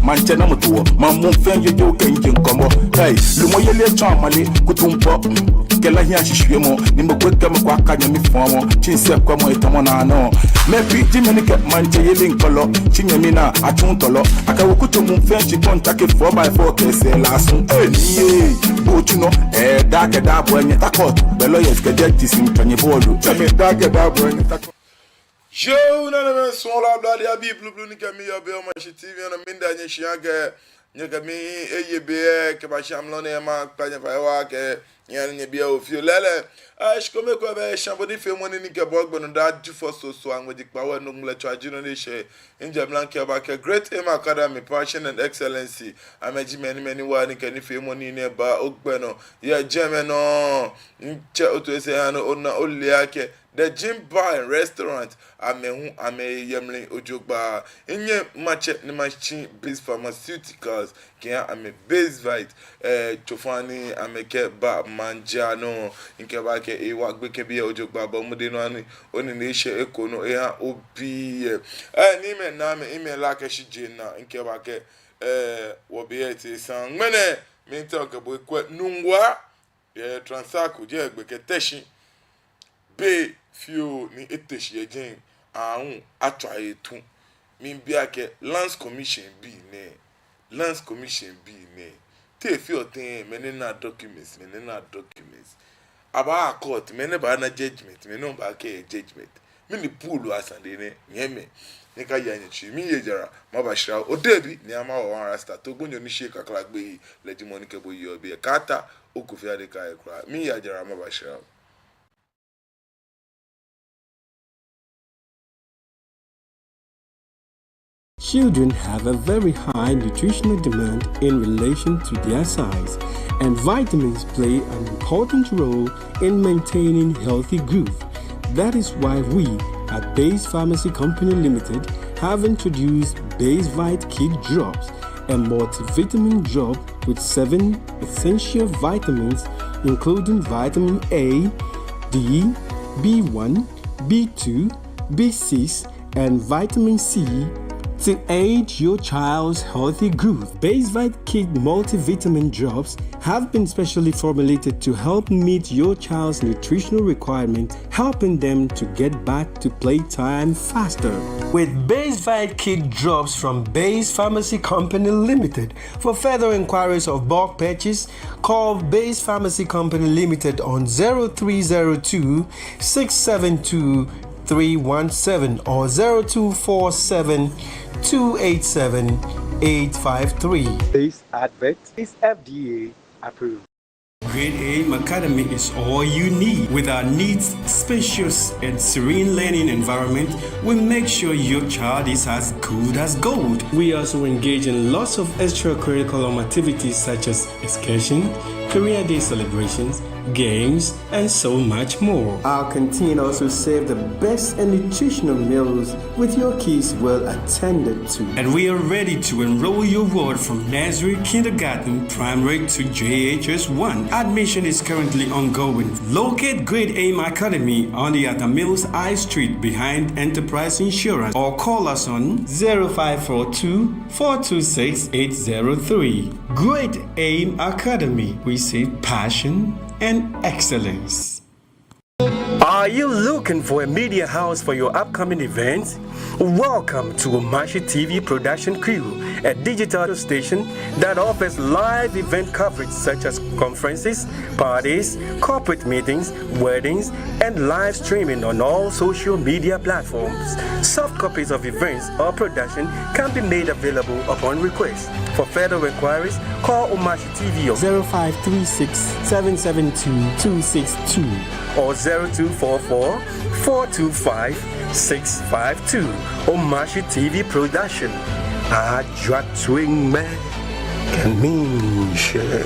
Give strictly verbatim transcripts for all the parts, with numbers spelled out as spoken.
Maŋtsɛ, namɔ toɔ maŋ muu fɛɛ yɛ jɛi okɛmiiye ŋkɔmɔ? Hey, lumɔyeli etsɔ amale kutumpɔɔ, kɛ la hiɛ shishwiemɔ, ni mɔ ko kɛ mɔ ko akanyɛ mifɔmɔ, tsinsɛkwɛmɔ etamɔ naanɔ. Mɛi pii ji mɛi ni kɛ maŋtsɛyeli ŋkɔlɔ, shi nyɛmi naa atsuŋ tɔlɔ. Akɛ wɔ kutso muu fɛɛ shikpɔŋ tsake four by four kɛ sɛɛ laasu. Eni ye, bo tsu nɔ, eh, daa kɛ daa bɔ enyɛ takɔt, bɛ lawyers kɛ judges miitswa nyɛ bɔɔlu. Tsɛmɛi, daa kɛ daa bɔ enyɛ takɔt. Yoo, nanemɛi, suɔlɔi, ablade abii blublu ni kɛ mi yɔɔ biɛ Omashi T V nɔ, miida nyɛ shi akɛ nyɛkɛ mi eye be kɛbashi amrɔ nɛɛ, makpa nyɛ fai waa akɛ nyɛhaa nyɛbi ofio lɛɛlɛŋ. Aa, shikome kwɛ bɛ shambo nifeemɔ nɛɛ ni kɛbaa ogbɛ nɔ daa Jufɔ sɔsɔ aŋmɛji kpawo nɔ ŋmɛlɛtswaa ji nɔ ni eshɛ. Mijɛ mla mikɛba akɛ Great Aim Academy, Passion and Excellency, amɛji mɛi ni, mɛi ni waa ni kɛ nifeemɔ nɛɛ baa ogbɛ nɔ. Yɛ jɛmɛ nɔ, mitsɛ oto esɛɛ oha ni ona ole akɛ The Gym Bar and Restaurant, amɛ hu amɛyɛ mli jogbaŋŋ. Minyɛ matsɛ ni mashi Base Pharmaceuticals kɛha amɛ Basevite, eh, tsofa ni amɛkɛbaa maŋ ja nɔ. Mikɛba akɛ ewa gbekɛbii jogbaŋŋ, bɔ mɔdɛŋ nɔ ni onine eshɛ eko nɔ eha obi yɛ. Eh, ni mɛi naa mɛi, mɛi lɛ kɛ shi je naa, mikɛba akɛ, eh, wɔbe yɛ tee saŋŋ. Ŋmɛnɛ, miitao mikɛ bo akwɛ Nungua, yɛ Transaco, jɛi gbɛ kɛ Teshie. Be fioo ni e Teshie yɛ jɛi, aahu atswa etu. Miibi akɛ Lands Commission bii nɛɛ, Lands Commission bii nɛɛ, te feɔ tɛŋŋ, mɛi nɛɛ naa documents, mɛi nɛɛ naa documents. Abaa court, mɛi nɛɛ baana judgment, mɛi nɛɛ baakɛɛ judgment. Mɛni puulu asane nɛ, nyɛmɛi, nyɛkayaa nyɛtsui. Miiye jara maba shira. Odebi, ni ama wɔ wan rasta, to gbonyo ni shi kakla gbɛ yi, lɛ ji mɔ ni kɛ bo yɔɔ biɛ. Kaata, Okofi Adeka ye kwraa. Miiya jara maba shira. Children have a very high nutritional demand in relation to their size, and vitamins play an important role in maintaining healthy growth. That is why we at Base Pharmacy Company Limited have introduced Basevite Kid Drops, a multivitamin drop with seven essential vitamins, including vitamin A, D, B one, B two, B six, and vitamin C, to aid your child's healthy growth. Basevite Kid Multivitamin Drops have been specially formulated to help meet your child's nutritional requirement, helping them to get back to playtime faster. With Basevite Kid Drops from Base Pharmacy Company Limited, for further inquiries of bulk purchase, call Base Pharmacy Company Limited on zero three zero two, six seven two, three one seven or zero two four seven, two eight seven, eight five three. This advert is F D A approved. Great Aim Academy is all you need. With our neat, spacious, and serene learning environment, we make sure your child is as good as gold. We also engage in lots of extracurriculum activities such as excursion, career day celebrations, games, and so much more. Our canteen also serve the best and nutritional meals with your kids well attended to. And we are ready to enroll your ward from nursery, kindergarten, primary to J H S one. Admission is currently ongoing. Locate Great Aim Academy on the Atta Mills High Street behind Enterprise Insurance or call us on zero five four two, four two six, eight zero three. Great Aim Academy, we see passion and excellence. Are you looking for a media house for your upcoming events? Welcome to Omashi T V production crew, a digital station that offers live event coverage such as conferences, parties, corporate meetings, weddings, and live streaming on all social media platforms. Soft copies of events or production can be made available upon request. For further inquiries, call Omashi T V on zero five three six, seven seven two, two six two or zero two four four, four two five, six five two. Omashi T V production. Ajwa twin me. Kɛ miishɛɛ.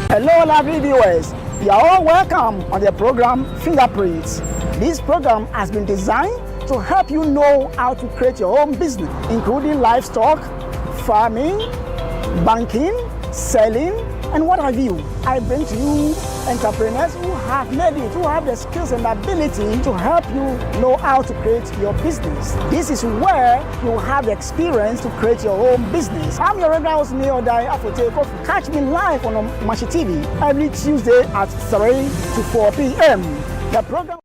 Hello, lovely viewers. You are all welcome on the program Fingerprints. This program has been designed to help you know how to create your own business, including livestock, farming, banking, selling, and what have you. I bring to you entrepreneurs who have made it, who have the skills and ability to help you know how to create your business. This is where you have the experience to create your own business. I'm your regular host, Nii Odai Afotey Kofi. Catch me live on Omashi T V every Tuesday at three to four p.m. The program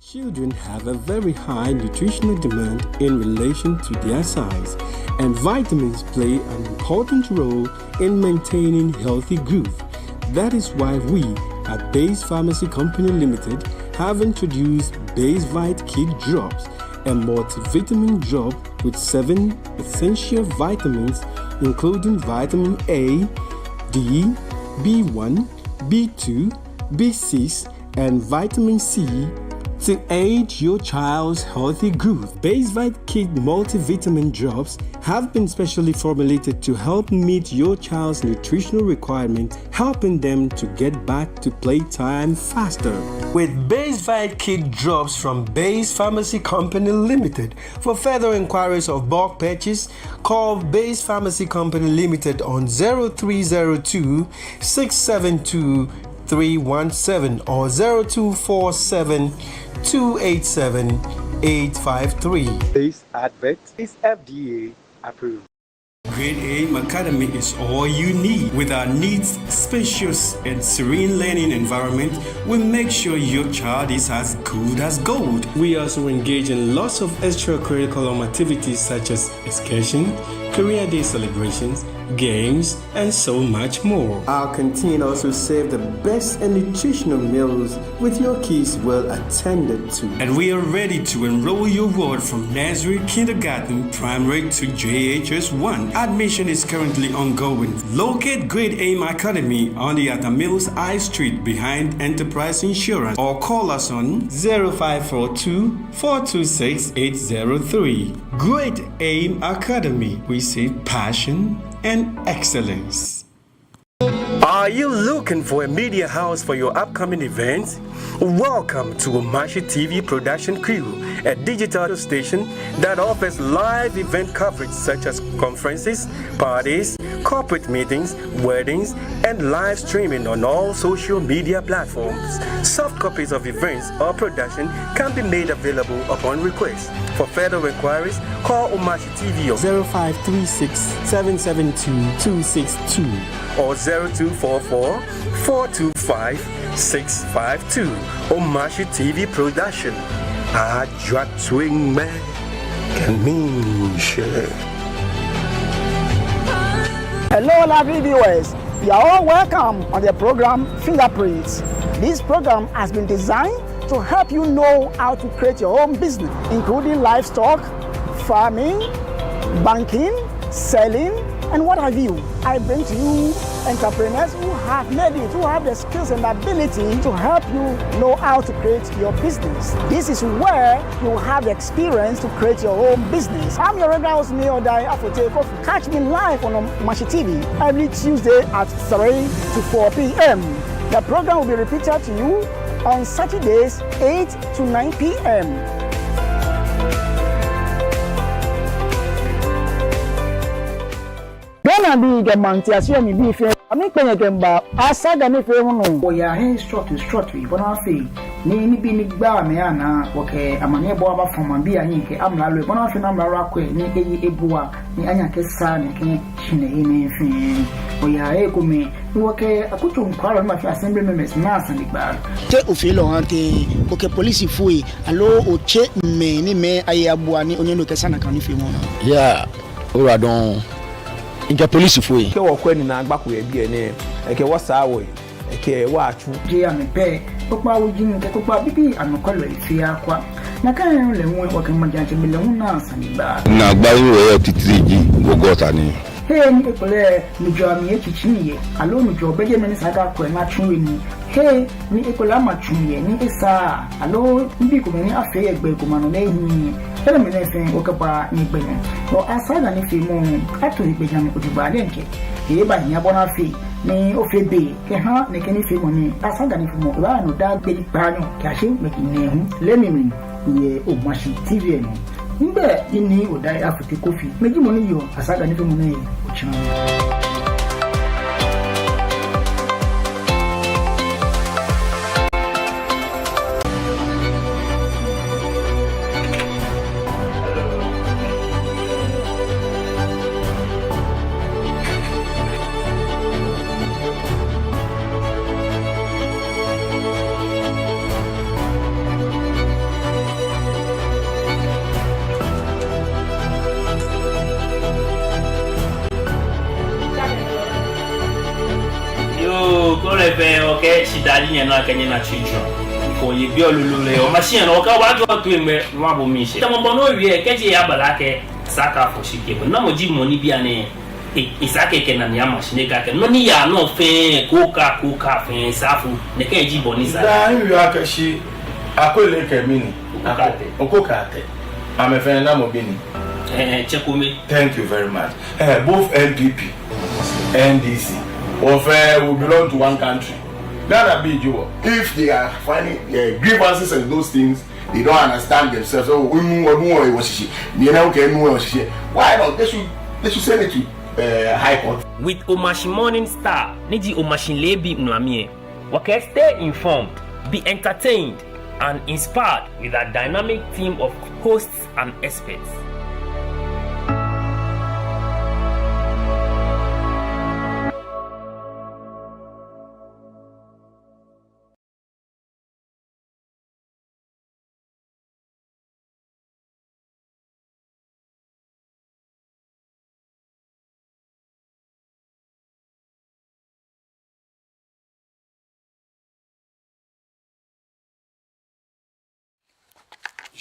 Children have a very high nutritional demand in relation to their size, and vitamins play an important role in maintaining healthy growth. That is why we at Base Pharmacy Company Limited have introduced Basevite Kid Drops, a multivitamin drop with seven essential vitamins, including vitamin A, D, B one, B two, B six, and vitamin C to aid your child's healthy growth. Basevite Kid multivitamin drops have been specially formulated to help meet your child's nutritional requirement, helping them to get back to playtime faster. With Basevite Kid Drops from Base Pharmacy Company Limited, for further inquiries of bulk purchase, call Base Pharmacy Company Limited on zero three zero two, six seven two, three one seven or zero two four seven, two eight seven, eight five three. This advert is F D A approved. Great Aim Academy is all you need. With our neat, spacious, and serene learning environment, we make sure your child is as good as gold. We also engage in lots of extracurricular activities such as excursion, career day celebrations, games, and so much more. Our canteen also serve the best and nutritional meals with your kids well attended to. And we are ready to enroll your ward from nursery, kindergarten, primary to J H S one. Admission is currently ongoing. Locate Great Aim Academy on the Atta Mills High Street behind Enterprise Insurance or call us on zero five four two, four two six, eight zero three. Great Aim Academy, we see passion and excellence. Are you looking for a media house for your upcoming events? Welcome to Omashi T V production crew, a digital station that offers live event coverage such as conferences, parties, corporate meetings, weddings, and live streaming on all social media platforms. Soft copies of events or production can be made available upon request. For further inquiries, call Omashi T V on zero five three six, seven seven two, two six two or zero two four four, four two five, six five two. Omashi T V production. Ajwa twin me can mean share. Hello, lovely viewers. You are all welcome on the program Fingerprints. This program has been designed to help you know how to create your own business, including livestock, farming, banking, selling, and what have you. I bring to you entrepreneurs who have made it, who have the skills and ability to help you know how to create your business. This is where you have the experience to create your own business. I'm your regular host, Nii Odai Afotey Kofi. Catch me live on Omashi T V every Tuesday at three to four p.m. The program will be repeated to you on Saturdays, eight to nine p.m. Ghanabii kɛ maŋtiase mli bii fɛɛ, amɛkpɛ nyɛ kɛmiiba Asaga nifeemɔ nɔ. Wɔyaa he srɔtoi srɔtoi bɔ ni afee ni nibii ni gbaa mɛi anaa, wɔkɛ amaniɛbɔɔ abafɔ maŋbii ahiɛ kɛ amralo, bɔ ni afee ni amralo akwɛ ni eye ebua ni anyɛ akɛsaa nɛkɛ shihilɛi nɛɛ fɛɛ. Wɔyaa he kome ni wɔkɛ akutso nɔkwɛlɔi ni ma fee assembly members naa sane gba. Te ofeɔ lɛ ohaa tɛŋŋ, okɛ polisifoi aloo otsɛɔ mɛi ni amɛye abua ni onyɛ ni okɛsaa nakai nifeemɔ nɛɛ? Yeah, ora dɔŋŋ. Mikɛ polisifoi. Kɛ wɔkwɛ ni naagba ko yɛ biɛ nɛɛ, ekɛ wɔ saa wɔyi. Kɛ wɔtsu. Jeee amɛ pɛ, kpokpaa wuji kɛ kpokpaa bibii anɔkwɛlɔi fɛɛ akwa. Nakai nɔŋŋ lɛ hu wɔkɛ maŋtsɛmɛi lɛ hu naa sanegbaa. Naagbai ni wɔyɔɔ titri ji wɔ gɔta nii. Hei ni ekolɛ nujɔɔ amli etsitsi yɛ, aloo nujɔɔ bɛ jɛmɛ ni esa akɛ akwɛ ni atsu he nii. Hei ni ekolɛ ama tsu yɛ ni esaaa, aloo nibii komɛi ni afee yɛ gbɛ ko ma nɔ lɛ ehiii. Enɛɛmɛi fɛɛ wɔkɛbaa nyɛgbɛ nɔ. Wɔ Asaga nifeemɔ ato he gbɛjianɔ jogbaŋŋ diɛŋtsɛ. Ebaahi abɔ naa fɛɛ ni ofee be kɛha nɛkɛ nifeemɔ nɛɛ. Asaga nifeemɔ ebaaya nɔ daa gbi kpaanyɔ kɛyashi gbi nɛɛhu. Lɛ mi mli yɛ Omashi T V lɛ nɔ. Migbɛi ji Nii Odai Afotey Kofi. Mi ji mɔ ni yɔɔ Asaga nifeemɔ nɛɛ he. Otsɛ. Yoo, kɛ ole fɛɛ, okɛ shidaa ji nyɛnɔ akɛ nyɛna children. Kɛ oye biɛ lolo lɛ, Omashi nɔ, okɛ obaajɔ toi mɛ, mabɔ mishi. Tamɔ bɔ ni owie, kɛji eyabala akɛ, esa akɛ afɔ shi kɛ bɔ. Namɔ ji mɔ ni bianɛ, e, esa akɛ ekɛ enane ama shi ni ekɛɛ akɛ, nɔ ni yaa nɔ fɛɛ, kookaa, kookaa fɛɛ, esa afɔ, nɛkɛ ji bɔ ni sa. Daa miwie akɛ shi, Akwele kɛ mɛni? Oko Kaate. Oko Kaate. Amɛfɛɛ namɔ bi ni? Eh, eh, tsɛ kome. Thank you very much. Eh, both N P P, N D C, wɔ fɛɛ, we belong to one country. Ghanabii ji wɔ. If they are finding, eh, grievances and those things, they don't understand themselves. Oh, enu, enu, eh, wɔshishi. Ni ena okɛ enu, eh, wɔshishi. Why not? They should, they should send it to, eh, High Court. With Omashi Morning Star, ni ji Omashi leebi nɔmiɛ. Wɔkɛɛ stay informed, be entertained, and inspired with our dynamic team of hosts and experts.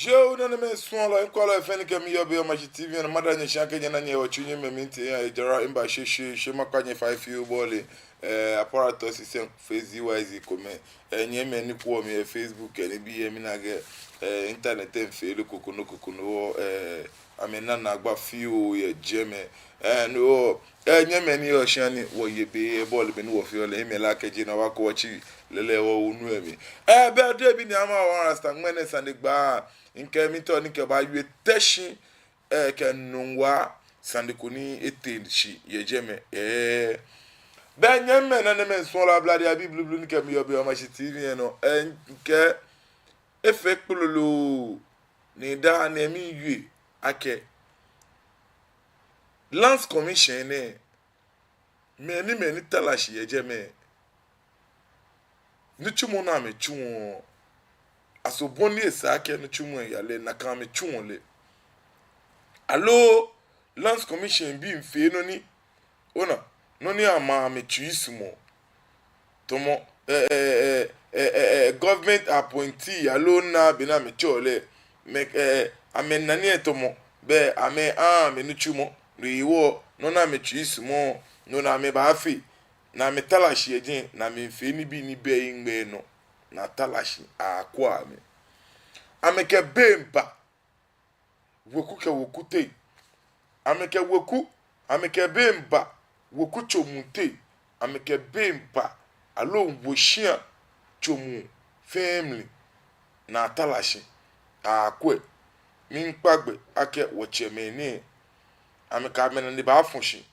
Yoo, nanemɛi suɔlɔi, mikwɛlɔi fɛɛ ni kɛ mi yɔɔ biɛ Omashi T V nɔ, mada nyɛ shi akɛ nyɛna nyɛ wɔtsu nyɛmɛi mli tee yɛ jara mba sheshe, shi makpa nyɛ fai fioo bɔle, eh, apparatus system fee Z Y Z komɛi, eh, nyɛmɛi ni kwɛɔ mi yɛ Facebook, eh, nibii yɛ mli nakai, eh, internet, eh, fee lɛ kokonɔ kokonɔ, eh, amɛna naagba fioo yɛ jɛmɛ, eh, no, eh, nyɛmɛi ni yɔɔ shia ni wɔye be, eh, bɔle be ni wɔfeɔ lɛ, eh, mɛi lɛ kɛji na wɔkɔ wɔtsi lɛlɛ wɔwo nu yɛ mli. Eh, bɛ de bi ni ama wɔ rasta ŋmɛnɛ sanegbaa, mikɛ mi tɔ ni kɛba yue Teshie, eh, kɛ Nungua sane ko ni etee shi yɛ jɛmɛ. Eh, bɛ nyɛmɛi nanemɛi suɔlɔi ablade abii blublu ni kɛ mi yɔɔ biɛ Omashi T V nɔ, eh, mikɛɛ efee kpololo ni daa nɛɛ miwie akɛ Lands Commission nɛɛ, mɛi ni, mɛi ni tara shi yɛ jɛmɛ, nitsumɔ ni amɛtsuɔ, aso bɔ ni esa akɛ nitsumɔ lɛ ya lɛ, nakai amɛtsuɔ lɛ? Aloo Lands Commission bii miifee nɔ ni, ona, nɔ ni ama amɛtsui sumɔɔ. Tamɔ, eh, eh, government appointee, aloo ona bɔ ni amɛtsɛɔ lɛ, mɛi, eh, amɛnane lɛ tamɔ, bɛ amɛ, ah, amɛnitsumɔ, no hewɔ, nɔ ni amɛtsui sumɔɔ, no ni amɛbaafee, ni amɛtara shi yɛ jɛi, ni amɛmiifee nibii ni bɛ hiŋmɛi nɔ, ni atara shi, akwɛ amɛ. Amɛkɛ bei miiba weku kɛ weku teŋ. Amɛkɛ weku, amɛkɛ bei miiba weku tso muu teŋ. Amɛkɛ bei miiba aloo wo shia tso muu fɛɛ mli, ni atara shi, akwɛ. Miikpa gbɛ akɛ wɔtsɛmɛi nɛɛ, amɛkɛ amɛnane baafɔ shi,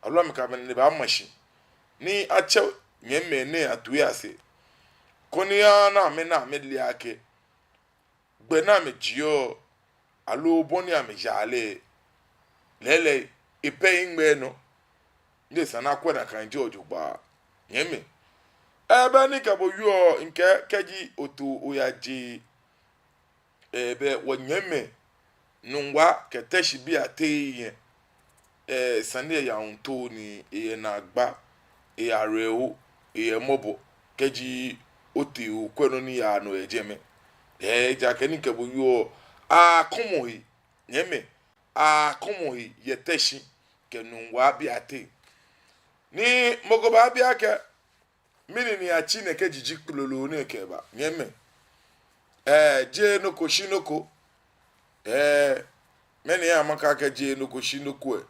aloo amɛkɛ amɛnane baama shi, ni atsɛ nyɛmimɛi nɛɛ atoi asɛɛ, koni ana amɛ ni amɛle akɛ gbɛ ni amɛjieɔ, aloo bɔ ni amɛyaa lɛ, lɛɛlɛŋ epɛ hiŋmɛi nɔ. Ni esa ni akwɛ nakai jogbaŋŋ. Nyɛmi, eh, bɛ ni kɛ bo yɔɔ, mikɛɛ kɛji oto oyaje, eh, bɛ wɔnyɛmimɛi Nungua kɛ Teshie bii ateŋ lɛ, eh, sane lɛ yaa ŋtoo ni eyɛ naagba, eyɛ awerɛho, eyɛ mɔbɔ. kɛji otee okwɛ nɔ ni yaa nɔ yɛ jɛmɛ. Ee, ejaakɛ ni mikɛ bo wieɔ, akɔmɔ he, nyɛmimɛi, akɔmɔ he yɛ Teshie kɛ Nungua bii ateŋ. Ni mɔ ko baabi akɛ, mɛni ni atsi nɛkɛ jiji kplolo nɛɛ kɛba, nyɛmimɛi? Ee, jeee nɔ ko shi nɔ ko. Ee, mɛni hewɔ makɛɛ akɛ jeee nɔ ko shi nɔ ko lɛ?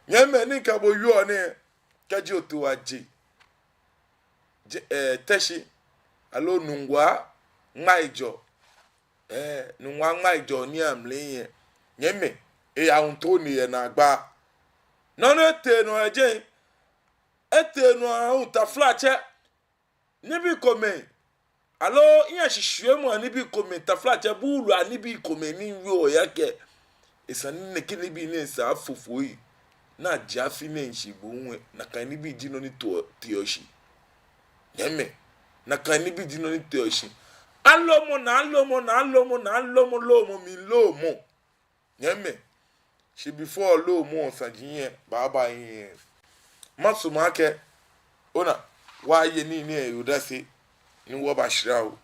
Nyɛmimɛi, ni mikɛ bo wieɔ nɛɛ, kɛji otee oyaje, je, ee, Teshie, aloo Nungua Ŋmaijɔ, ee, Nungua Ŋmaijɔ ni amli yɛ, nyɛmimɛi, eyawu too ni yɛ naagba. Nɔ ni etee nɔ yɛ jɛi, etee nɔ aahu, taflatsɛ, nibii komɛi, aloo miya shishwiemɔ anibii komɛi, taflatsɛ, buulu anibii komɛi ni miwieɔ yɛ akɛ, esa ni nɛkɛ nibii nɛɛ sa afofoi, ni aje afi nɛɛ shishi gbo hu lɛ, nakai nibii ji nɔ ni tɔ, teɔ shi. Nyɛmimɛi, nakai nibii ji nɔ ni teɔ shi. Alomɔ naa, alomɔ naa, alomɔ naa, alomɔ, lomɔ mli lomɔ. Nyɛmimɛi, shi before lomɔ saji lɛ baaba lɛ, masumɔ akɛ, ona, wɔye nii nɛɛ he odase, ni wɔbashra o.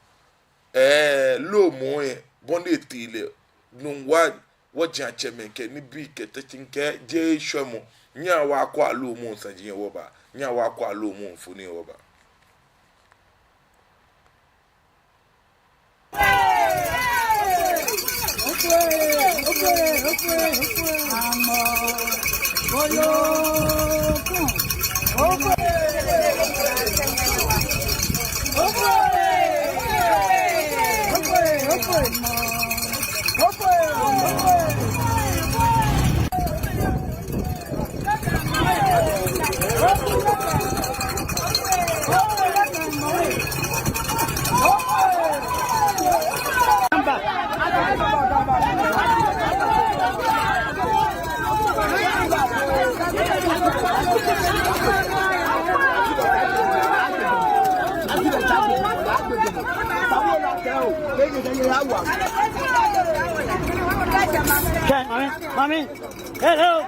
Ee, lomɔ lɛ, bɔ ni etee lɛ, Nungua, wɔji atsɛmɛi kɛ nibii kɛ Teshie kɛ jeee shwɛmɔ. Nyɛhaa wɔkwɛa lomɔ saji lɛ wɔba. Nyɛhaa wɔkwɛa lomɔ mfoniri lɛ wɔba. Mami, mami, hello.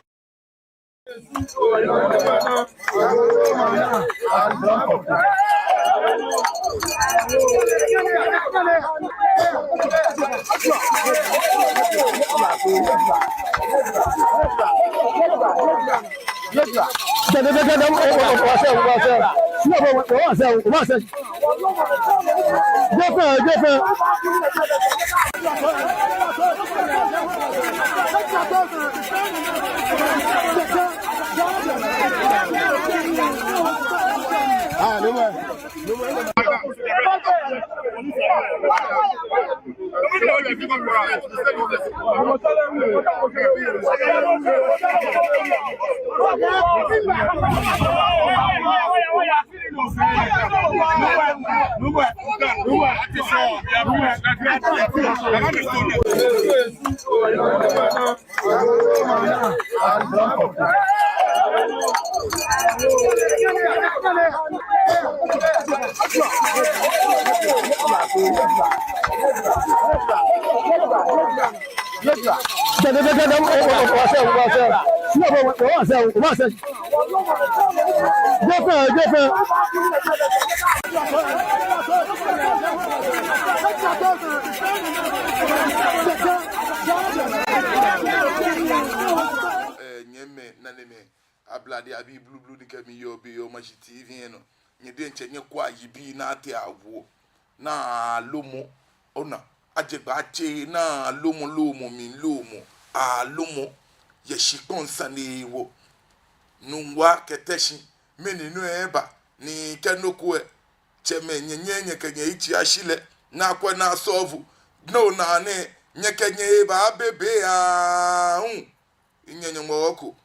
Ee, nyɛmimɛi, nanemɛi, ablade abii blublu ni kɛ mi yɔɔ biɛ yɛ Omashi T V lɛ nɔ. Nyɛ diɛŋtsɛ nyɛkwɛa yibii ni atee awo. Naa lomɔ, ona, ajɛ gbɛ atsɛ naa lomɔ, lomɔ mli lomɔ, aa lomɔ, yɛ shikpɔŋ sane hewɔ. Nungua kɛ Teshie, mɛni nɔ eba, ni kɛ nɔ ko lɛ, tsɛmɛi nyɛnyɛɛɛ nyɛkɛ nyɛhe tsi ashi lɛ, ni akwɛ ni asɔɔvu, no naa nɛɛ, nyɛkɛ nyɛhe baabe be aahu. Minyɛ Nyɔŋmɔ wɔ ko.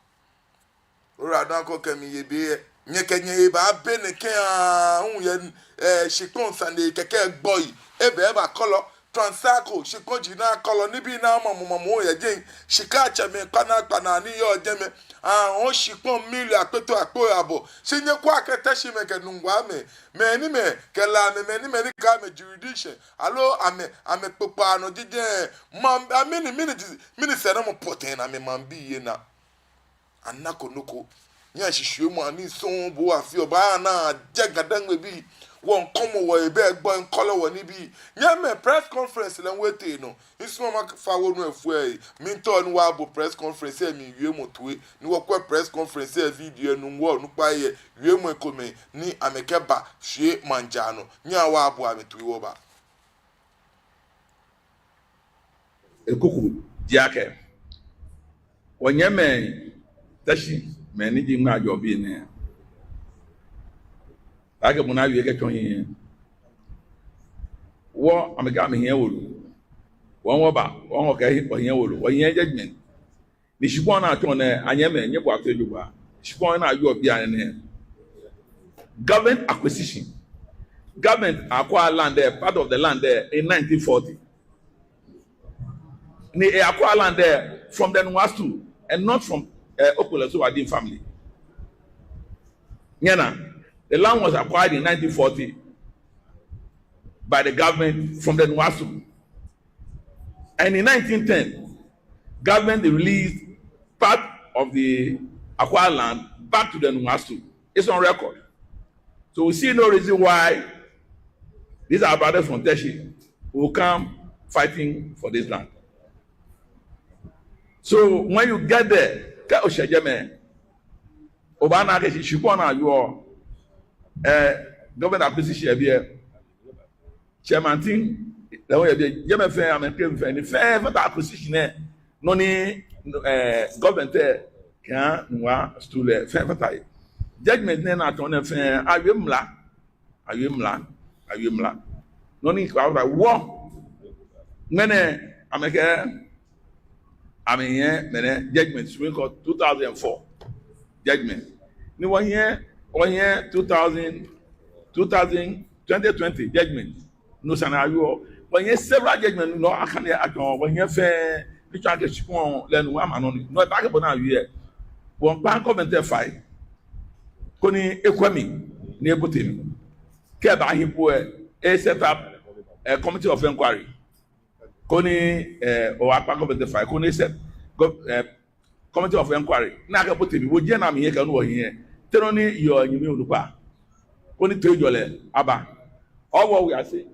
Ora dɔn akɔ kɛ mi yɛ biɛ. Nyɛkɛ nyɛhe baabe nɛkɛ aahu yɛ, ee, shikpɔŋ sane kɛkɛ gbɔi. Ebɛ eba kɔlɔ. Transako, shikpɔji ni akɔlɔ, nibii ni amamɔ mamɔ yɛ jɛi. Shika tsɛmɛi kpanaa kpanaa ni yɔɔ jɛmɛ. Aahu shikpɔŋ miliɔn akpetew akpoi abɔ. Shi nyɛkwɛa akɛ Teshiemɛi kɛ Nunguamɛi, mɛi ni amɛkɛ La mɛi, mɛi ni amɛkɛ amɛ jurisdiction, aloo amɛ, amɛkpokpaa nɔ jɛjɛ. Maŋ, a, mɛni, mɛni ji, mɛni sɛɛnamɔ pɔtɛɛ ni amɛmaŋbii lɛ naa? Anako nɔ ko. Nyɛshishiumɔ ni sɔŋŋ bo afeɔ, obaana ajɛ Ga-Dangme bii. wɔŋkɔmɔ wɔhe, bɛ gbɔ ŋkɔlɔ wɔ nibii. Nyɛmɛi, press conference lɛ ŋwɛi tee nɔ. Misumɔɔ mafa wonu lɛ fai. Miitao ni wɔbo press conference lɛ mli wiemɔ toi, ni wɔkwɛ press conference lɛ video lɛ nɔ, wɔnukpai lɛ wiemɔi komɛi ni amɛkɛba shwie maŋ jara nɔ. Nyɛhaa wɔbo amɛ toi wɔba. Ekuku ji akɛ, wɔnyɛmimɛi Teshie mɛi ni ji ŋmaajɔbii nɛɛ, akɛ bɔ ni awie kɛtsɔ hiɛ, wɔ, amɛkɛɛ amɛhiɛ wolo. Wɔ, wɔba, wɔ, wɔkɛɛ wɔhiɛ wolo, wɔhiɛ judgment. Ni shikpɔŋ ni atsɔ nɛɛ, anyɛmimɛi, nyɛbo toi jogbaŋŋ. Shikpɔŋ ni ayɔɔ bianɛ nɛɛ, government acquisition. Government acquire land lɛ, part of the land lɛ, in nineteen forty. Ni e-acquire land lɛ from the Nungua stool and not from, eh, Okpelor Sowah Dean family. Nyɛna, the land was acquired in nineteen forty by the government from the Nungua stool. And in nineteen ten, government released part of the acquired land back to the Nungua stool. It's on record. So we see no reason why these our brothers from Teshie will come fighting for this land. So when you get there, kɛ oshɛ jɛmɛ, obaana akɛ shi, shikpɔŋ ni ayɔɔ, eh, government acquisition yɛ biɛ. Chairman team lɛ hu yɛ biɛ, jɛmɛ fɛɛ, amɛ claim fɛɛ, ni fɛɛ fata acquisition lɛ, nɔ ni, eh, government lɛ kɛha Nungua stool lɛ, fɛɛ fata he. Judgment nɛɛ ni atsɔ nɛɛ fɛɛ, awie mla, awie mla, awie mla. Nɔ ni kpa wɔ, ŋmɛnɛ amɛkɛɛ amɛhiɛ mɛnɛ judgment, Supreme Court two thousand four judgment. Ni wɔhiɛ, wɔhiɛ two thousand, two thousand, twenty twenty judgment. No sane ayɔɔ. Wɔhiɛ several judgment nɔ akane atsɔ, wɔhiɛ fɛɛ, ni tsɔɔ akɛ shikpɔŋ lɛ Nungua maŋ nɔ ni. No eba akɛ bɔ ni awie lɛ, wɔŋkpa government lɛ fai, koni ekwɛ mli, ni ebote mli. Kɛ ebaahi po lɛ, e-set up, eh, committee of inquiry. Koni, eh, wɔkpa government lɛ fai, koni e-set gov-, eh, committee of inquiry. Ni akɛbote mli, wɔjie nɔ ni amɛhiɛ kɛ nɔ ni wɔhiɛ. Te nɔ ni yɔɔ nyɛmi onukpa. Koni toiŋjɔlɛ aba. Ɔɔ, wɔ, wɔyase.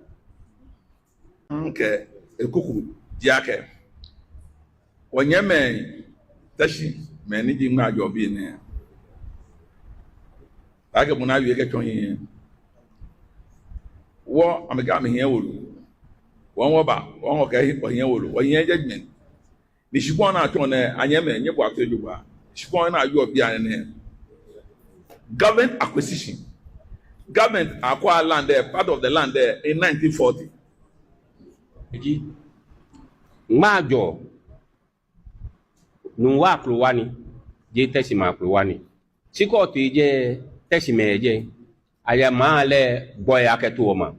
Ŋkɛɛ ekuku ji akɛ, wɔnyɛmimɛi Teshie mɛi ni ji ŋmaajɔbii nɛɛ, akɛ bɔ ni awie kɛtsɔ hiɛ, wɔ, amɛkɛɛ amɛhiɛ wolo. Wɔ, wɔba, wɔ, wɔkɛɛ wɔhiɛ wolo, wɔhiɛ judgment. Ni shikpɔŋ ni atsɔ nɛɛ, anyɛmimɛi, nyɛbo toi jogbaŋŋ. Shikpɔŋ ni ayɔɔ bianɛ nɛɛ, government acquisition. Government acquire land lɛ, part of the land lɛ, in nineteen forty. Eji ŋmaajɔ Nungua akrowa ni, jeee Teshie maŋ akrowa ni. Shi kɛ otee jɛi, Teshie mɛi yɛ jɛi. Ayɛ maŋ lɛ gbɔi akɛtoɔ maŋ.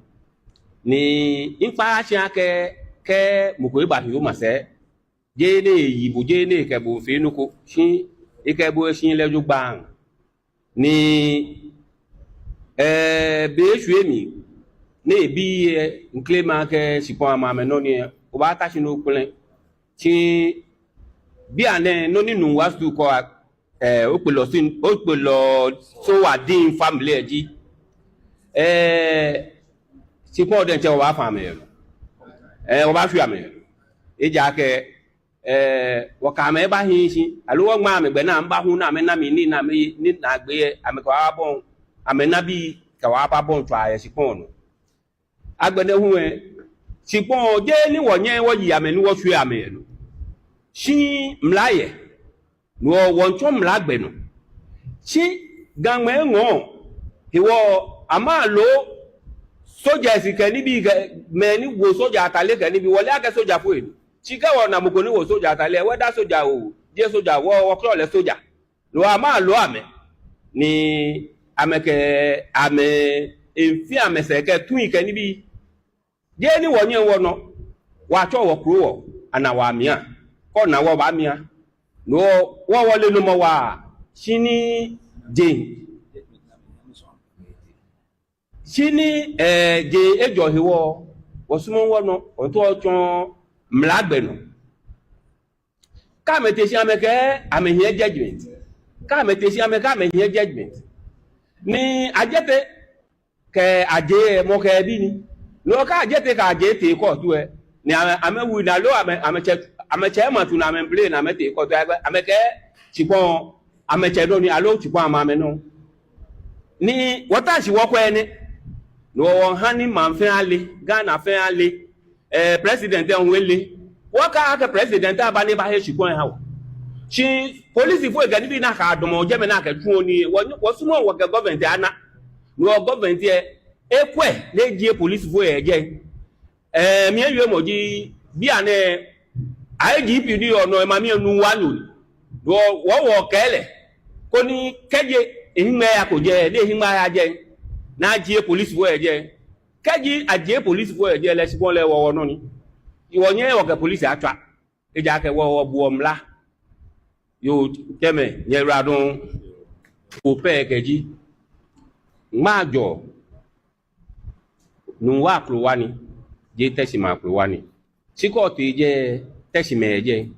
Ni miikpa shi akɛ, kɛ mɔ ko eba hiɛ omasɛi, jeee ni eyi bo, jeee ni ekɛ bo fee nɔ ko, shi ekɛ bo eshi lɛ jogbaŋŋ. Ni, eh, be eshwie mli, ni ebi lɛ, ŋkɛɛ makɛɛ shikpɔŋ amɛ, amɛnɔ ni, obaata shi ni okpɛlɛ. Shi bianɛ nɔ ni Nungua stool kɛɔ, eh, Okpelor Sowah, Okpelor Sowah Dean family lɛ ji, eh, shikpɔŋ diɛŋtsɛ wɔbaafã amɛ yɛ nɔ. Eh, wɔbaashwie amɛ yɛ nɔ. Ejaakɛ, eh, wɔkɛ amɛ bahi shi, aloo wɔŋma amɛ gbɛ ni amɛbahu ni amɛna mli nii ni amɛ, ni naagbee lɛ, amɛkɛ wɔ ababɔi, amɛnabii kɛ wɔ ababɔi tswaa yɛ shikpɔŋ nɔ. Agbɛnɛ hu lɛ, shikpɔŋ, jeee ni wɔnyɛ wɔyi amɛ ni wɔshwie amɛ yɛ nɔ. Shi mla yɛ. No hewɔ wɔmiitsɔ mla gbɛ nɔ. Shi Gamɛi eŋɔɔ hewɔ amɛloo soja shi kɛ nibii kɛ, mɛi ni wo soja atade kɛ nibii, wɔle akɛ sojafoi ni. Shi kɛ wɔna mɔ ko ni wo soja atade, whether soja oo, jeee soja oo, wɔ, wɔkɛɔ lɛ soja. No hewɔ amɛloo amɛ, ni amɛkɛ amɛ efi amɛsɛɛ kɛ tui kɛ nibii. Jeee ni wɔnyɛ wɔnɔ, wɔtsɔ wɔkro wɔ, ana wɔ amia, kɛ ona wɔ obaamia. No hewɔ wɔ, wɔle nɔmɔ waa, shi ni jeŋ, shi ni, eh, jeŋ ejɔ hewɔ, wɔsumɔɔɔ wɔnɔ, wɔmiitao wɔtsɔ mla gbɛ nɔ. Kɛ amɛte shi amɛkɛɛ amɛhiɛ judgment. Kɛ amɛte shi amɛkɛɛ amɛhiɛ judgment. Ni ajɛ tɛ, kɛ Adjei, mɔ kɛ ebi ni. No kɛ Adjei tee, kɛ Adjei tee court lɛ, ni amɛ, amɛwin aloo amɛ, amɛtsɛ, amɛtsɛ ma tu ni amɛbleee ni amɛtee court lɛ, amɛkɛɛ shikpɔŋ amɛtsɛ nɔ ni, aloo shikpɔŋ amɛ amɛnɔ. Ni wɔta shi wɔkwɛ nɛɛ, ni wɔ, wɔha ni maŋ fɛɛ ale, Ghana fɛɛ ale, eh, president lɛ hu ele. Wɔkɛɛ akɛ president aba ni ebahe shikpɔŋ eha wɔ. Shi polisifoi kɛ nibii ni akɛdamɔ jɛmɛ ni akɛtsuɔ nii, wɔ, wɔsumɔɔɔ wɔkɛ government ana. Ni wɔ government lɛ, ekwɛ ni ejie polisifoi lɛ jɛi. Eh, miwiemɔ ji, bianɛ, I G P ni yɔɔ nɔ, emami lɛ Nuŋua nyo ni. Wɔ, wɔ, wɔkɛɛ lɛ, koni kɛji ehiŋmɛi yako jɛi, ni ehiŋmɛi aya jɛi, ni ajie polisifoi lɛ jɛi. Kɛji ajie polisifoi lɛ jɛi lɛ, shikpɔŋ lɛ wɔ, wɔnɔ ni. Wɔnyɛŋ wɔkɛ polisi atswa. Ejaakɛ wɔ, wɔbuɔ mla. Yoo, tsɛmɛi, nyɛyiwaladɔŋŋ. Ko pɛ kɛji. Ŋmaajɔ. Nuŋua akrowa ni, jeee Teshie maŋ akrowa ni. Shi kɛ otee jɛi, Teshie mɛi yɛ jɛi.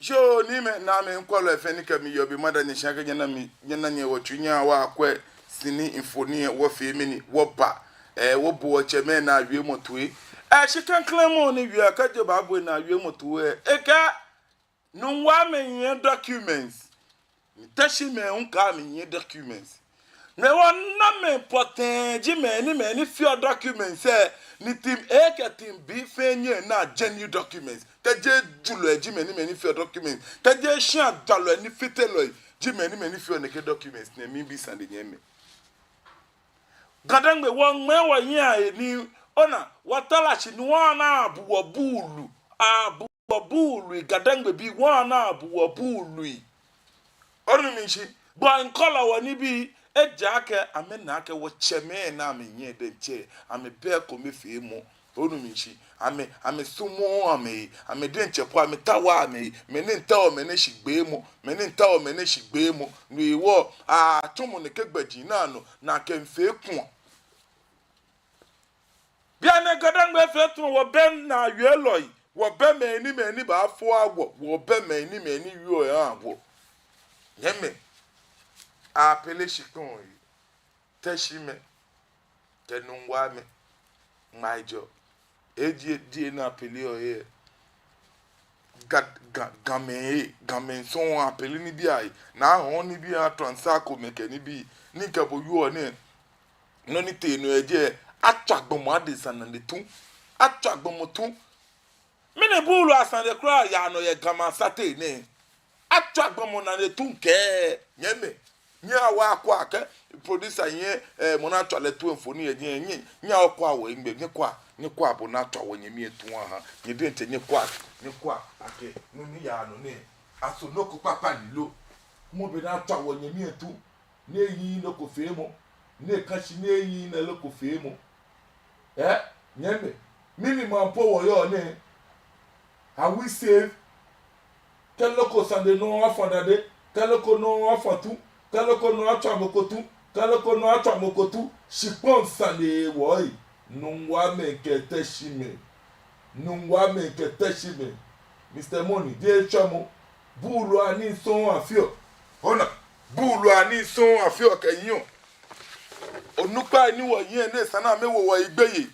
Yoo, niimɛi, naamɛi, ŋkwɛlɔi fɛɛ ni kɛ mi yɔɔ biɛ, mada nyɛ shi akɛ nyɛna mi, nyɛna nyɛwɔ tsu nyɛ wɔkwɛ sini mfoniri lɛ, wɔfee mɛni, wɔba. Eh, wɔbo wɔtsɛmɛi anaa wiemɔ toi. Eh, shi klɛŋklɛŋ mɔ ni wie akɛ jeee baabo anaa wiemɔ toi lɛ, ekɛɛ Nuŋuamɛi nyiɛ documents. Ni Teshie mɛi hu kɛɛ amɛnyiɛ documents. Ni wɔnamɛi pɔtɛɛ ji mɛi ni, mɛi ni feɔ documents lɛ, ni team A kɛ team B fɛɛ nyɛna genuine documents. Kɛji julɔi ji mɛi ni, mɛi ni feɔ documents. Kɛji shia jalɔi ni fitelɔi ji mɛi ni, mɛi ni feɔ nɛkɛ documents nɛɛ, miibi sane nyɛmɛi. GaDangme, wɔŋmɛɛ wɔyiŋ ahe ni, ona, wɔtara shi ni wɔna abu wɔ buului, abu wɔ buului, GaDangmebii, wɔna abu wɔ buului. Onu mi shishi, bɔ ni ŋkwɛlɔi wɔ nibii, ejaakɛ amɛna akɛ wɔtsɛmɛi ni amɛnyiɛ diɛŋtsɛ, amɛbɛ ekomefeemɔ. Onu mi shishi, amɛ, amɛsumɔɔɔ amɛhe, amɛ diɛŋtsɛ po amɛtaooo amɛhe, mɛi ni miitao, mɛi ni shigbeemɔ, mɛi ni miitao, mɛi ni shigbeemɔ, no hewɔ, atsɔmɔ nɛkɛ gbɛji nɛɛ anɔ, ni akɛmiifee kua. Bianɛ GaDangme fɛɛ tun wɔbɛ naawielɔi, wɔbɛ mɛi ni, mɛi ni baafo aha wɔ, wɔbɛ mɛi ni, mɛi ni wieɔ ehaa wɔ. Nyɛmɛi, Apele shikpɔŋ lɛ, Teshie mɛi, kɛ Nuŋuamɛi, ŋmaa ejɔ. Ejie, ejie ni Apele yɔɔ yɛ. Ga, Ga, Gamɛi, Gamɛi sɔŋŋ Apele nibii ahe. Ni ahɔɔ nibii aha Transaco mɛi kɛ nibii. Ni mikɛ bo wieɔ nɛɛ, nɔ ni tee nɔ yɛ jɛi, atswa gbɔmɔ adesa nane tu. Atswa gbɔmɔ tu. Mɛni buului asane kwraa yaa nɔ yɛ Gamɛi asateŋ nɛɛ? Atswa gbɔmɔ nane tu kɛ nyɛmɛi. Nyɛhaa wɔkwɛa akɛ producer lɛ, eh, mɔ ni atswa lɛ tu mfoniri yɛ jɛi, nyɛ, nyɛhaa wɔkwɛa wɔhiŋmɛi, nyɛkwɛa, nyɛkwɛa bɔ ni atswa wɔnyɛmi lɛ tu aha. Nyɛ diɛŋtsɛ nyɛkwɛa, nyɛkwɛa akɛ nɔ ni yaa nɔ nɛɛ, aso nɔ ko kpakpa ni lo? Mɔ bɛ ni atswa wɔnyɛmi lɛ tu, ni ehiii nɔ ko feemɔ, ni ekã shi ni ehiii nɔ ko feemɔ. Eh, nyɛmɛi, mɛni maŋ po wɔyɔɔ nɛɛ? Are we safe? Kɛ loko sane nɔ afã dade, kɛ loko nɔ afã tu, kɛ loko nɔ atswa mɔ ko tu, kɛ loko nɔ atswa mɔ ko tu, shikpɔŋ sane wɔhe, Nuŋuamɛi kɛ Teshie mɛi, Nuŋuamɛi kɛ Teshie mɛi. Mister Money, jeee tswɛmɔ, buului anii sɔŋŋ afeɔ. Ona, buului anii sɔŋŋ afeɔ kɛnyiɛɔ. Onukpai ni wɔyɛ nɛɛ, esa ni amɛwo wɔhe gbeyei.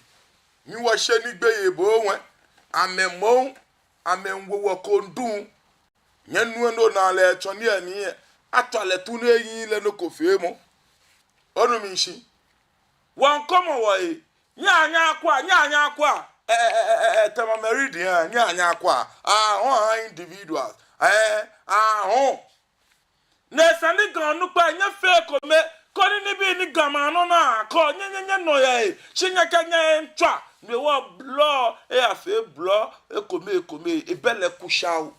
Ni wɔshe nii gbeyei bo wɛ, amɛ moŋ, amɛmiiwo wɔ kondun. Nyɛnu enɔ ni lɛ tsɔne lɛ ni lɛ, atswa lɛ tu ni ehiii lɛ nɔ ko feemɔ. Onu mi shishi? Wɔŋkɔmɔ wɔhe. Nyɛhaa nyɛkwɛa, nyɛhaa nyɛkwɛa. Eh, eh, eh, eh, eh, Tema Meridian, nyɛhaa nyɛkwɛa. Ahɔɔ, ahɔɔ individuals. Eh, ahɔɔ. Ni esa ni Ga onukpai nyɛfee ekome, koni nibii ni Gamɛi anɔ naa akɔ, nyɛ, nyɛ, nyɛnɔ yɛ he, shi nyɛkɛ nyɛhe miitswa, ni wɔ blɔ, eyafee blɔ, ekome, ekome, ebɛ lɛ kushaw.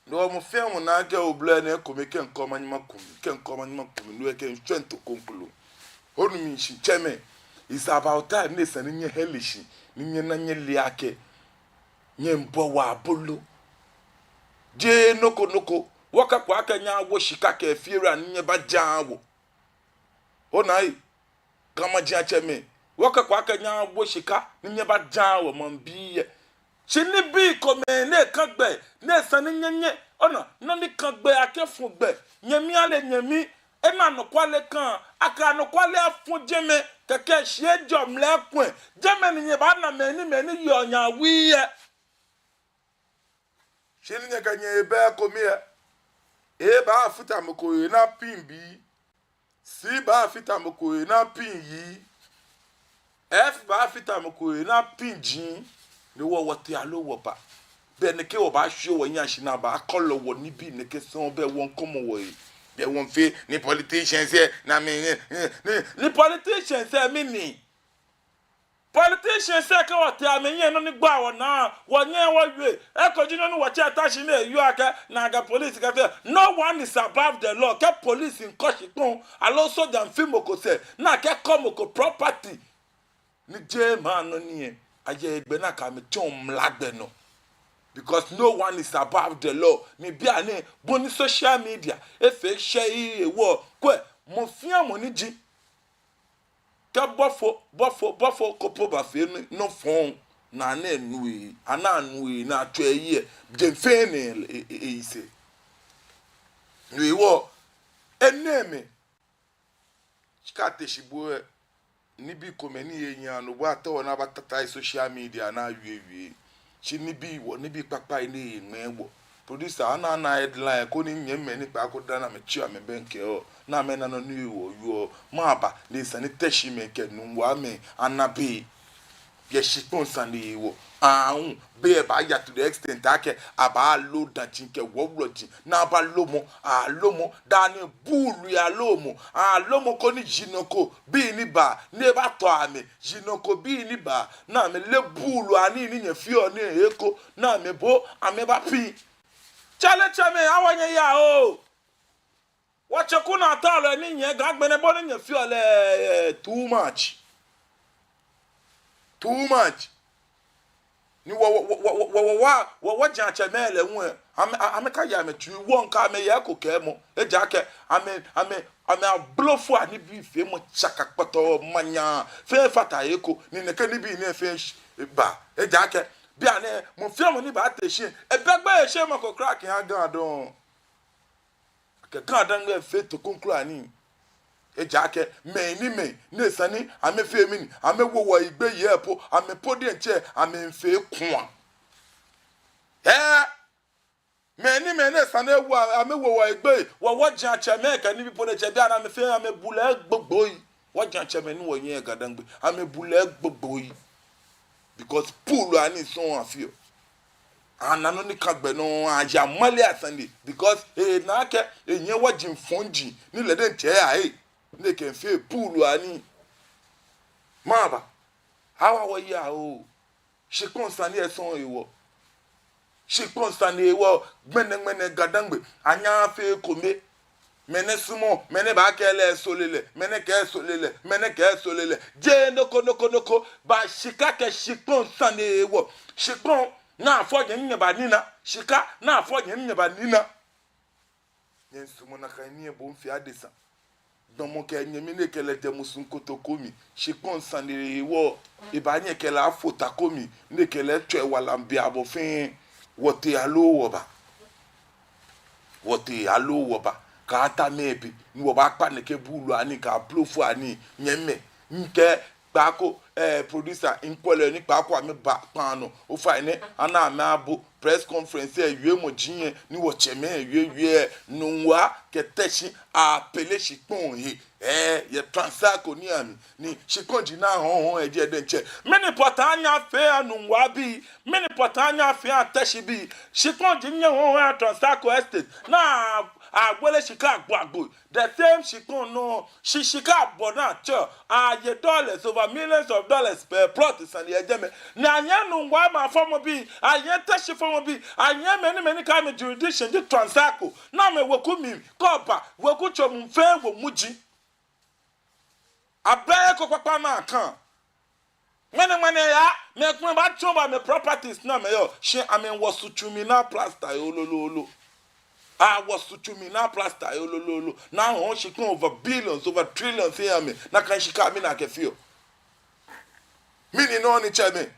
Ni wɔ mɔ fɛɛ mɔ naa akɛ oblɔ nɛɛ ekome, kɛ ŋkɔ manyɛ maku mi, kɛ ŋkɔ manyɛ maku mi, no lɛ kɛ ŋtswɛŋ to koŋkolo. Onu mi shishi tsɛmɛi, it's about time ni esa ni nyɛhele shi, ni nyɛna nyɛle akɛ nyɛmiibɔ wɔ abolo. Jeee nɔ ko nɔ ko. Wɔkɛko akɛ nyɛwo shika kɛ fiera ni nyɛbaja wɔ. Ona ei, Ga majiatsɛmɛi. Wɔkɛko akɛ nyɛwo shika ni nyɛbaja wɔ maŋbii lɛ. Shi nibii komɛi ni kã gbɛ, ni esa ni nyɛ, nyɛ, ona, nɔ ni kã gbɛ akɛfɔ gbɛ. Nyɛmi ale nyɛmi, Ena anɔkwale kã, akɛ anɔkwale afɔ̃ jɛmɛ, kɛkɛ shi ejɔ mla kwɛ. Jɛmɛ ni nyɛbaana mɛi ni, mɛi ni yeɔ nyɛ awui lɛ. Shi ni nyɛkɛ nyɛhe bɛ ekome lɛ, A baafata mɔ ko he ni apin B, C baafata mɔ ko he ni apin Y, F baafata mɔ ko he ni apin G, ni wɔ wɔtee aloo wɔba. Bɛ nɛkɛ wɔbaashwie wɔhiɛ shi ni abaakɔlɔ wɔ nibii nɛkɛ sɔŋŋ, bɛ wɔmiikɔmɔ wɔhe. Bɛ wɔmiifee ni politicians lɛ, ni amɛ, ni, ni, ni, ni politicians lɛ mɛni? Politicians lɛ kɛ wɔtee amɛhiɛ nɔ ni gbaa wɔnaa, wɔnyɛɛɛ wɔwie. Eko ji nɔ ni wɔtsɛ ta shi ni eyɔɔ akɛ, nakai police kɛɛ, no one is above the law. Kɛ police miikɔ shikpɔŋ, aloo soja miifi mɔ ko sɛɛ, ni akɛkɔ mɔ ko property, ni jeee maŋ nɔ ni lɛ, ayɛ hegbɛ ni akɛ amɛ tsɔɔ mla gbɛ nɔ. Because no one is above the law. Ni bianɛ, bɔ ni social media efee shɛɛɛ hewɔ, kwɛ, mɔ fɛɛ mɔ ni ji kɛ bɔfo, bɔfo, bɔfo ko po bafee nɔ, nɔ fɔŋ, ni anaa nu he, anaa nu he, ni atswa eyi lɛ, jeŋ fɛɛ nɛɛ e, e, e, eyisɛɛ. No hewɔ, enɛɛmɛi, shi kɛ ate shi bo lɛ, nibii komɛi ni yɔɔ, no bo atao ni abatata yɛ social media ni awiewie. Shi nibii wɔ, nibii kpakpai ni eŋmɛɛ wɔ. Producer, ana, ana headline koni nyɛmimɛi ni kpaako dani amɛtsi amɛbɛŋkɛ wɔ, ni amɛna nɔ ni wɔwieɔ. Mɛɛba ni esa ni Teshimɛi kɛ Nungua mɛi ana bei yɛ shikpɔŋ sane hewɔ? Aahu, bei lɛ baaya to the extent akɛ abaalo daji kɛ wɔ wulɔji, ni abaalo mɔ, alo mɔ, dani buului alo mɔ, alo mɔ koni yinɔ ko bii ni baa, ni ebatɔ amɛ, yinɔ ko bii ni baa, ni amɛle buului anii ni nyɛfeɔ nɛɛ eko, ni amɛ bo, amɛbapii. Tsɛmɛi, tsɛmɛi, awo nyɛyaa oo. Wɔtsɛko naa ta lɛ ni nyɛ Ga agbɛnɛ bɔ ni nyɛfeɔ lɛ, eh, too much. Too much. Ni wɔ, wɔ, wɔjiatsɛmɛi lɛ hu lɛ, amɛ, a, amɛkaya amɛtsui, wɔmiika amɛ yɛ eko kɛɛmɔ. Ejaakɛ amɛ, amɛ, amɛ ablofoi anibii feemɔ tsaka kpɔtɔɔ, manyaa fɛɛ fata eko, ni nɛkɛ nibii nɛɛ fɛɛ sh-, ba. Ejaakɛ bianɛ, mɔ fɛɛ mɔ ni baate shi lɛ, ebɛ gbeyei shemɔ ko kwraa kɛha Ga dɔŋŋ. Akɛ Ga-Dangme efee too kroko kwraa ni. Ejaakɛ mɛi ni, mɛi ni esa ni amɛfee mɛni, amɛwo wɔhe gbeyei lɛ po, amɛ po diɛŋtsɛ amɛmiifee kua. Ɛɛ, mɛi ni, mɛi ni esa ni ewo, amɛwo wɔhe gbeyei, wɔ, wɔjiatsɛmɛi kɛ nibii po diɛŋtsɛ, bianɛ amɛfee, amɛbulɛ gbogboi. Wɔjiatsɛmɛi ni wɔyɛ Ga-Dangme, amɛbulɛ gbogboi. Because buului anii sɔŋŋ afeɔ. Anaa nɔ ni ka gbɛ nɔ, aya male asane. Because ena akɛ enyɛ wɔji fɔji ni lɛ diɛŋtsɛ eya he, ni ekɛmiifee buului anii. Mɛɛba? Awo wɔyaa oo. Shikpɔŋ sane lɛ sɔŋŋ hewɔ. Shikpɔŋ sane hewɔ, ŋmɛnɛ, ŋmɛnɛ Ga-Dangme, anyɛɛɛ afee ekome. Mɛni sumɔɔ, mɛni baakɛɛ lɛ sɔlemɔ lɛ, mɛni kɛɛ sɔlemɔ lɛ, mɛni kɛɛ sɔlemɔ lɛ. Jeee nɔ ko, nɔ ko, nɔ ko. Ba shika kɛ shikpɔŋ sane hewɔ. Shikpɔŋ, naa fɔ nyɛ nyɛbanina. Shika, naa fɔ nyɛ nyɛbanina. Nyɛmiisumɔ nakai nii lɛ bo mifee adesa. Damɔ kɛ nyɛmi ni ekɛ lɛ jɛ musuŋ kotoko mli. Shikpɔŋ sane hewɔ, ebaanyɛ ekɛ lɛ afo ta ko mli, ni ekɛ lɛ atswa ewala mli be abɔ fɛɛ. Wɔtee aloo wɔba. Wɔtee aloo wɔba. Kaata mɛɛ be ni wɔbaakpa nɛkɛ buului anii kɛ ablofoi anii, nyɛmimɛi. Mikɛɛ kpaako, eh, producer, mikwɛlɔi ni kpaako amɛba kpaa nɔ. Ofainɛ, ana amɛbo press conference lɛ, wiemɔ ji nɛɛ, ni wɔtsɛmɛi wiewie lɛ, Nungua kɛ Teshie apele shikpɔŋ he. Eh, yɛ Transaco nii amli, ni shikpɔji ni ahɔ̃ɔhɔ̃ lɛ ji lɛ diɛŋtsɛ. Mɛni pɔtɛɛ anyɛ afee aha Nungua bii, mɛni pɔtɛɛ anyɛ afee aha Teshie bii, shikpɔji ni ahɔ̃ɔhɔ̃ aha Transaco Estate, ni agbele shika agbo agbo. The same shikpɔŋ nɔ, shi shika abɔ ni atsɛɔ, aye dollars, over millions of dollars per plot sane yɛ jɛmɛ. Ni anyɛ Nungua maŋ fɔmɔbii, anyɛ Teshie fɔmɔbii, anyɛ mɛni mɛni kɛ amɛ jurisdiction ji Transaco. Ni amɛweku mli, kɛ oba, weku tso mli fɛɛ wo muji. Abɛ eko kpakpa ni akã. Ŋmɛnɛ ŋmɛnɛ ya, mɛi komɛi baatsɔɔ bo amɛ properties ni amɛyɔɔ. Shi amɛwo sutsu mli ni aplaster he lolo lolo. Awo sutsu mli ni aplaster he lolo lolo. Ni ahɔ̃ɔ shikpɔŋ over billions, over trillions eha amɛ. Nakai shika mɛni akɛfeɔ? Mɛni nɔ ni tsɛmɛi?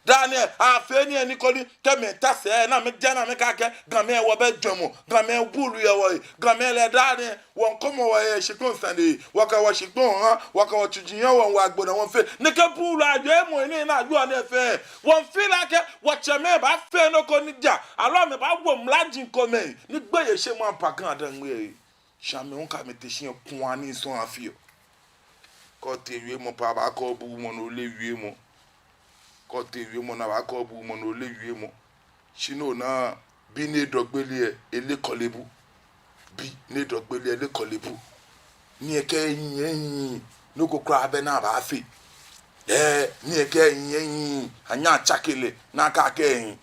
Daa nɛɛ, afee nii ni koni, kɛ mɛi ta sɛɛ, ni amɛjɛ ni amɛkɛɛ akɛ, Gamɛi wɔbɛ jwɛŋmɔ, Gamɛi buului yɛ wɔhe, Gamɛi lɛ daa nɛɛ, wɔŋkɔmɔ wɔhe shikpɔŋ sane, wɔkɛ wɔshikpɔŋ ha, wɔkɛ wɔtsuji ha, wɔŋwo agbo naa wɔŋfee, nɛkɛ buului awiemɔi nɛɛ ni awiemɔ nɛɛ fɛɛ, wɔŋfee lɛ akɛ, wɔtsɛmɛi baafee nɔ ko ni ja, aloo amɛbaawo mlaji komɛi, ni gbeyei shɛ maŋ pa Ga-Dangme. Shi amɛ hu kɛ amɛte shi yɛ kɔŋ ni sɔŋŋ afeɔ. Kɛ otee wiemɔ pɛ abaakɛɛ obuuu mɔ ni oleee wiemɔ. Kɛ otee wiemɔ ni abaakɛɛ obuuu mɔ ni oleee wiemɔ. Shi no na bi ni edɔ gbele lɛ, eleee kɔle bu. Bi ni edɔ gbele lɛ, eleee kɔle bu. Ni ekɛɛ ehiii, ehiii, nɔ ko kwraa bɛ ni abaafee. Ɛɛ, ni ekɛɛ ehiii, ehiii, anyɛɛɛ atsake lɛ, ni akɛɛ akɛ ehiii.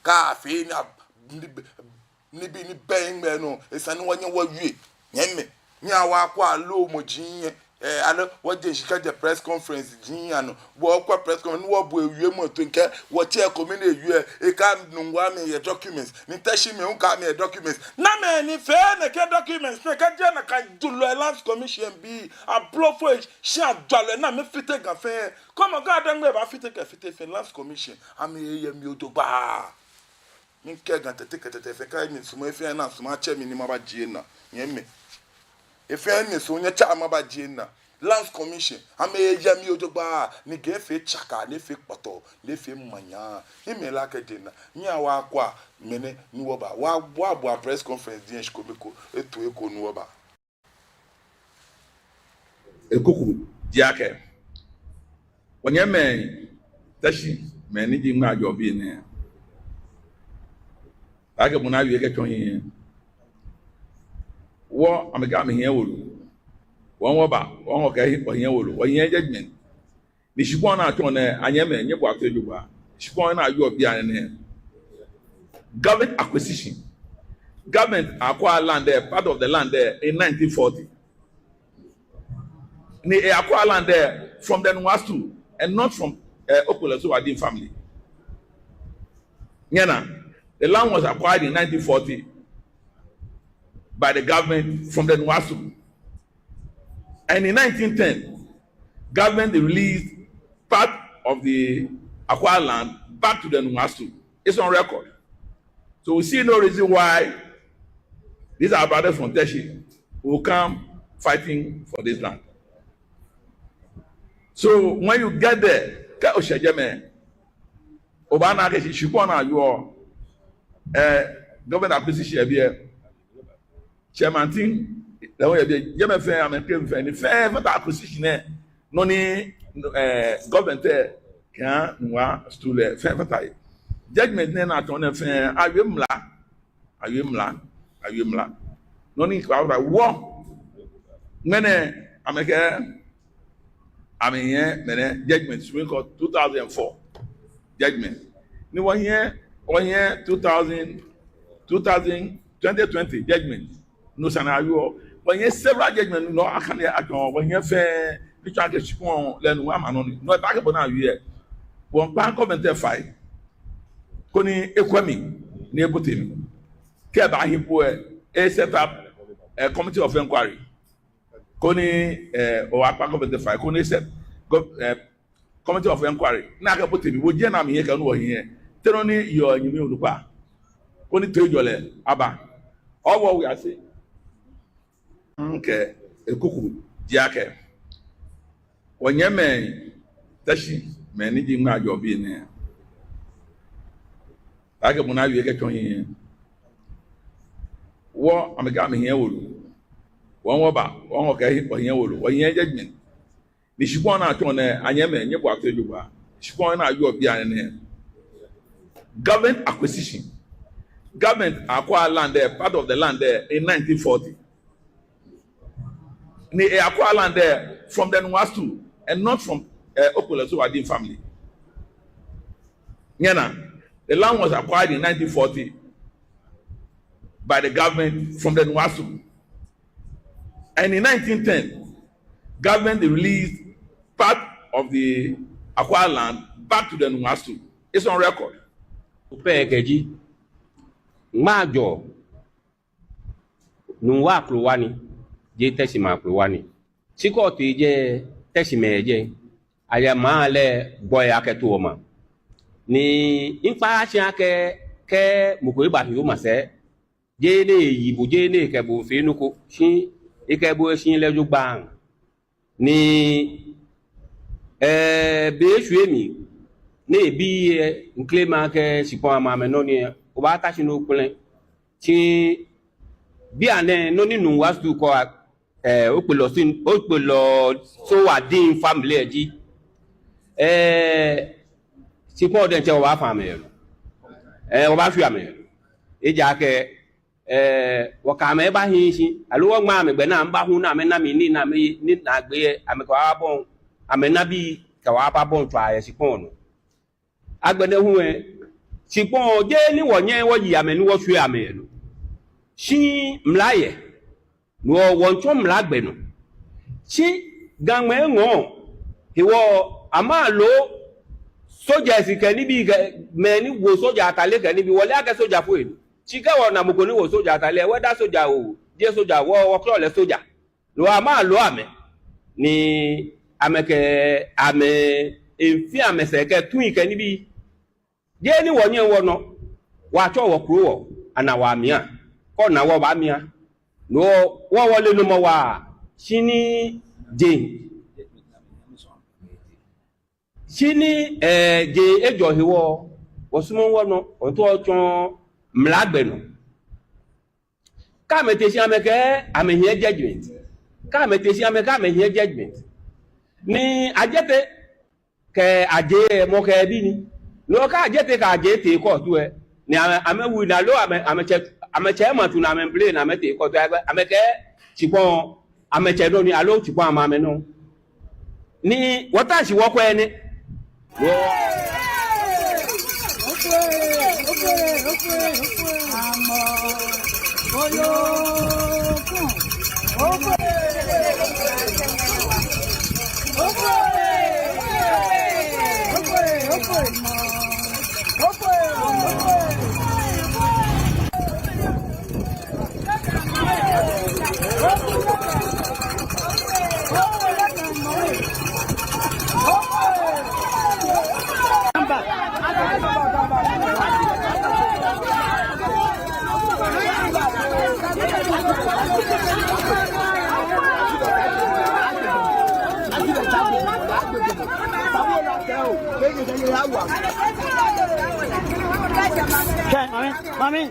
Kaafee ni a-, ni nibii ni bɛ hiŋmɛi nɔ, esa ni wɔnyɛ wɔwie. Nyɛmimɛi, nyɛhaa wɔkwɛa loo mɔ ji nyɛ. Ɛɛ, aloo wɔje shishi kɛjɛ press conference ji nyɛ anɔ. Wɔkwɛ press conference, ni wɔbo wiemɔ toi akɛ, wɔtsɛ ko mli ni ewie, ekɛɛ Nungua mli yɛ documents, ni Teshie mli hu kɛɛ amɛyɛ documents. Namɛi ni fee nɛkɛ documents nɛɛ kɛjɛ nakai julɔi Lands Commission bii, ablofoi shia julɔi ni amɛfite Ga fɛɛ. Kɔmɔ Ga-Dangme baafite kɛfite fɛɛ Lands Commission. Amɛyɛ mli jogbaŋŋ. Mikɛɛ Ga Tɛte kɛ Tɛtɛ fɛɛ, kɛ misumɔ he fɛɛ ni asumɔ atsɛ mi ni maba jie naa. Nyɛmimɛi. He fɛɛ ni misumɔ nyɛtsɛ maba jie naa. Lands Commission, amɛyɛ mli jogbaŋŋ, ni Ga efee tsaka, ni efee kpɔtɔɔ, ni efee manyaa. Ni mɛi lɛ kɛjɛ naa. Nyɛhaa wɔkwɛa mɛni ni wɔba. Wɔ, wɔbua press conference diɛŋtsɛ shi kome ko, etoi eko ni wɔba. Ekuku ji akɛ, wɔnyɛmimɛi Teshie mɛi ni ji ŋmaajɔɔ bii nɛɛ, akɛ bɔ ni awie kɛtsɔ hiɛ. Wɔ, amɛkɛɛ amɛhiɛ wolo. Wɔ, wɔba, wɔ, wɔkɛɛ wɔhiɛ wolo. Wɔhiɛ judgment. Ni shikpɔŋ ni atsɔ nɛɛ, anyɛmimɛi, nyɛbua toi jogbaŋŋ. Shikpɔŋ ni awie bianɛ nɛɛ, government acquisition. Government acquire land there, part of the land there in nineteen forty. Ni e acquire land there from the Nungua stool and not from, uh, Okpeleso Wadin family. Nyɛna, the land was acquired in nineteen forty by the government from the Nungua stool. And in nineteen ten, government released part of the acquired land back to the Nungua stool. It's on record. So we see no reason why these our brothers from Teshie will come fighting for this land. So when you get there, kɛ oshɛ jɛmɛ, obaana akɛ shi, shikpɔŋ ni awieɔ, eh, government acquisition yɛ biɛ. Chairman thing, lɛ hu yɛ biɛ, jɛmɛ fɛɛ, amɛ claim fɛɛ, ni fɛɛ, fɛɛ ta acquisition lɛ, nɔ ni, eh, government lɛ kɛha Nungua stool lɛ, fɛɛ, fɛɛ ta yɛ. Judgment nɛɛ ni atsɔ nɛɛ fɛɛ, awie mla, awie mla, awie mla. Nɔ ni kpa wɔ, ŋmɛnɛ, amɛkɛɛ, amɛhiɛ ŋmɛnɛ judgment, Supreme Court two thousand four judgment. Ni wɔhiɛ, wɔhiɛ two thousand, two thousand, twenty twenty judgment. No sane awieɔ. Wɔhiɛ several judgment nɔ akane atsɔ, wɔhiɛ fɛɛ, ni tsɔɔ akɛ shikpɔŋ lɛ Nungua maŋ nɔ ni. No eba akɛ bɔ ni awie. Wɔŋkpa government lɛ fai, koni ekwɛ mli, ni ebote mli. Kɛ ebaahi po lɛ, e set up a committee of inquiry. Koni, eh, wɔkpa government lɛ fai, koni e set gov-, eh, committee of inquiry. Ni akɛbote mli, wɔjie naa mli yɛ kɛ nɔ wɔhiɛ. Te nɔ ni yɔɔ nyɛmi onukpa. Koni toiŋjɔlɛ aba. Ɔwɔ wiase. Ŋkɛɛ, ekuku ji akɛ, wɔnyɛmimɛi Teshie mɛi ni ji ŋmaajɔɔ bii nɛɛ, akɛ bɔ ni awie kɛtsɔ hiɛ. Wɔ, amɛkɛɛ amɛhiɛ wolo. Wɔ, wɔba, wɔ, wɔkɛɛ wɔhiɛ wolo. Wɔhiɛ judgment. Ni shikpɔŋ ni atsɔ nɛɛ, anyɛmimɛi, nyɛbua toi jogbaŋŋ. Shikpɔŋ ni awieɔ bianɛ nɛɛ, government acquisition. Government acquire land there, part of the land there in nineteen forty. Ni e acquire land there from the Nungua stool and not from, eh, Okpeleso Wadin family. Nyɛna, the land was acquired in nineteen forty by the government from the Nungua stool. And in nineteen ten, government released part of the acquired land back to the Nungua stool. It's on record. Pɛ kɛji ŋmaajɔɔ Nungua akrowa ni, jeee Teshie maŋ akrowa ni. Shi kɛ otee jɛi, Teshie mɛi yɛ jɛi. Ayɛ maŋ lɛ gbɔi akɛtoɔ maŋ. Ni mikpa shi akɛ, kɛ mɔ ko eba hiɛ omasɛi, jeee ni eyi bo, jeee ni ekɛ bo fee nɔ ko, shi ekɛ bo eshi lɛ jogbaŋŋ. Ni, eh, be eshwie mli, ni ebi yɛ ŋklemɔ akɛ shikpɔŋ amɛ amɛnɔ ni, obaata shi ni okpɛlɛ. Shi bianɛ nɔ ni Nuŋua Sukuu kɔ, eh, Okpelɔ Sin, Okpelɔ Sowah Dean family lɛ ji, eh, shikpɔŋ diɛŋtsɛ wɔbaafã amɛ yɛ nɔ. Eh, wɔbaashwie amɛ yɛ nɔ. Ejaakɛ, eh, wɔkɛ amɛ bahi shi, aloo wɔŋma amɛ gbɛ ni amɛbahu ni amɛna mli nii ni amɛye, ni naagbee lɛ amɛkɛ wɔ ababɔi, amɛnabii kɛ wɔ ababɔi tswaa yɛ shikpɔŋ nɔ. Agbɛnɛ hu lɛ, shikpɔŋ jeee ni wɔnyɛ wɔyi amɛ ni wɔshwie amɛ yɛ nɔ. Shi mla yɛ, ni wɔ, wɔmiitsɔ mla gbɛ nɔ. Shi Gamɛi eŋɔɔ, hewɔ amɛloo soja shi kɛ nibii kɛ, mɛi ni wo soja atale kɛ nibii, wɔle akɛ sojafoi ni. Shi kɛ wɔna mɔ ko ni wo soja atale, whether soja oo, jeee soja, wɔ, wɔkɛɔ lɛ soja. Ni amɛloo amɛ, ni amɛkɛ amɛ, efi amɛsɛɛ kɛ tui kɛ nibii. Jeee ni wɔnyɛ wɔnɔ, wɔtsɔ wɔkro wɔ, ana wɔ amia, kɔ na wɔba amia. Ni wɔ, wɔ, wɔle nɔ mɔ wa, shi ni je. Shi ni, eh, je ejɔ hewɔ, wɔsumɔɔɔ wɔnɔ, wɔmiitao wɔtsɔ mla gbɛ nɔ. Kɛ amɛte shi amɛkɛɛ amɛhiɛ judgment. Kɛ amɛte shi amɛkɛɛ amɛhiɛ judgment. Ni Adjetey kɛ Adjei mɔ kɛ ebii ni. Ni kɛ Adjetey kɛ Adjei tee court lɛ, ni amɛ, amɛ win aloo amɛ, amɛtsɛ, amɛtsɛ ema tu ni amɛ blame ni amɛtee court lɛ, amɛkɛɛ shikpɔŋ amɛtsɛ nɔ ni aloo shikpɔŋ amɛ amɛnɔ. Ni wɔta shi wɔkwɛ nɛ. Kɛ, mami, mami.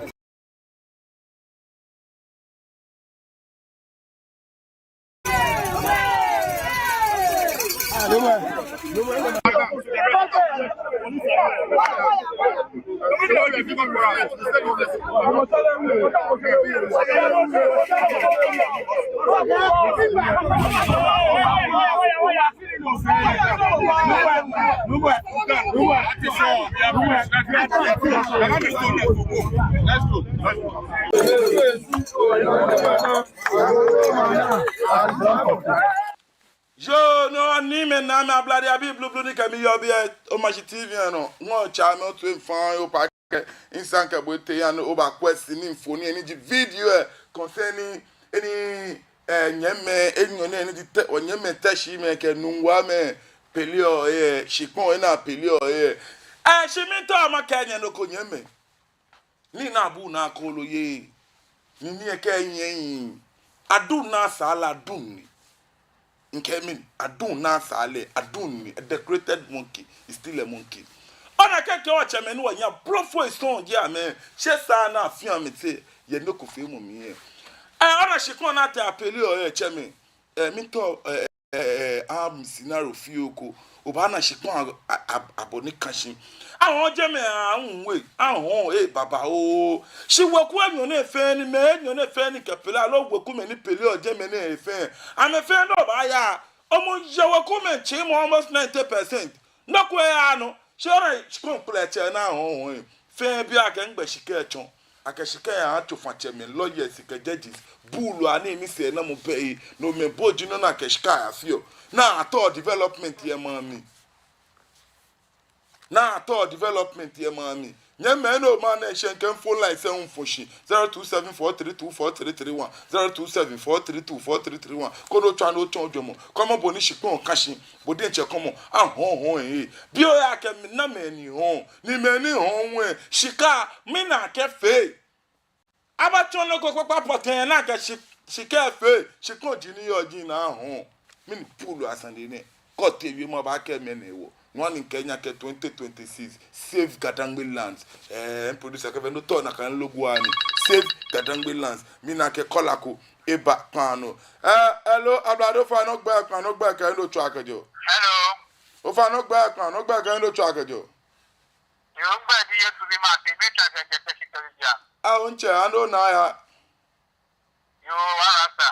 Yoo, no, niimɛi, naamɛi, ablade abii blublu ni kɛ mi yɔɔ biɛ, Omashi T V lɛ nɔ, ŋɔɔ tsa mi otu efaŋ yoo pa kɛ, misaa kɛ bo ete ya ni obakwɛ sini mfoniri ni ji video lɛ, concerning enɛ, eh, nyɛmimɛi enyɔ nɛɛ ni ji Tɛ-, wɔnyɛmimɛi Teshimɛi kɛ Nungua mɛi peleɔ lɛ, shikpɔŋ lɛ ni apeleɔ lɛ. Eh, shi miitao makɛɛ nyɛ nɔ ko nyɛmimɛi. Nii ni abuuu naa kooloo yɛ. Ni nii lɛ kɛ nyɛ yi. Aduŋ ni asaa lɛ aduŋ ni. Mikɛɛ mɛni, aduŋ ni asaa lɛ, aduŋ ni, a decorated monkey is still a monkey. Ona akɛ kɛ wɔtsɛmɛi ni wɔnyiɛ blɔfo lɛ sɔŋŋ ji amɛ, shi esa ni afee amɛtee yɛ nɔ ko feemɔ mli lɛ. Eh, ona shikpɔŋ ni atee apeleɔ lɛ, tsɛmɛi. Eh, miitao, eh, eh, eh, am scenario fioo ko. Obaana shikpɔŋ a-, a-, a-, abɔ ni ka shi. Ahɔɔ jɛmɛ, ahɔɔ we, ahɔɔ, eh, babaoo. Shi weku enyɔ nɛɛ fɛɛ ni, mɛi enyɔ nɛɛ fɛɛ ni kɛ pele, aloo wekumɛi ni peleɔ jɛmɛ nɛɛ fɛɛ. Amɛfɛɛ ni obaaya. Omɔ yɛ wekumɛi tsɛmɔ almost ninety percent. Nɔ ko eyaaa nɔ. Shi ona shikpɔŋ kpɛlɛtsɛ ni ahɔɔ, eh. Fɛɛ biɛ akɛ nɛgbɛ shika lɛ tsɔ. Akɛ shika lɛ atsofa tsɛmɛi, lawyers kɛ judges, buulu anii ni sɛɛnamɔ bɛ he, no mɛi bo ji nɔ ni akɛ shika lɛ afeɔ. Ni atao development yɛ maŋ mli. Ni atao development yɛ maŋ mli. Nyɛmimɛi, no maŋ nɛɛ shɛ ŋkɛ phone line sɛɛ hu fɔ shi. Zero two seven four three two four three three one. Zero two seven four three two four three three one. Koni otswa ni otsɔɔ ojwɛŋmɔ. Koni obu ni shikpɔŋ ka shi. Bo diɛŋtsɛ kɔmɔ. Ahɔɔ hɔɔ ee. Biɛ oya kɛ mi na mɛni hɔɔ. Ni mɛni hɔɔ wɛ. Shika, mina kɛ fee. Abatsɔ nɔ ko kpakpa pɔtɛɛ ni akɛ shi, shika fee, shikpɔŋ ji ni yɔɔ ji naa hɔɔ. Mɛni pulu asane nɛ. Kɔte wiemɔ baakɛɛ mɛni hewɔ. Nɔ ni ŋkɛɛ nyɛ akɛ twenty twenty-six, save Gadangme lands. Eh, producer kɛfee nɔ tɔ nakai logo ani. Save Gadangme lands. Mina akɛ caller ko eba kpaa nɔ. Eh, hello, ablade ofainɛ ogbɛi kpaa nɔ, ogbɛi kɛ he ni otswaa kɛjɛɔ. Hello. Ofainɛ ogbɛi kpaa nɔ, ogbɛi kɛ he ni otswaa kɛjɛɔ. Yoo, migbɛi ji Yesu Bi Mate, mitswaa kɛjɛ Teshie Territorial. Ao, ntsɛ, ani ona aya? Yoo, wala sa.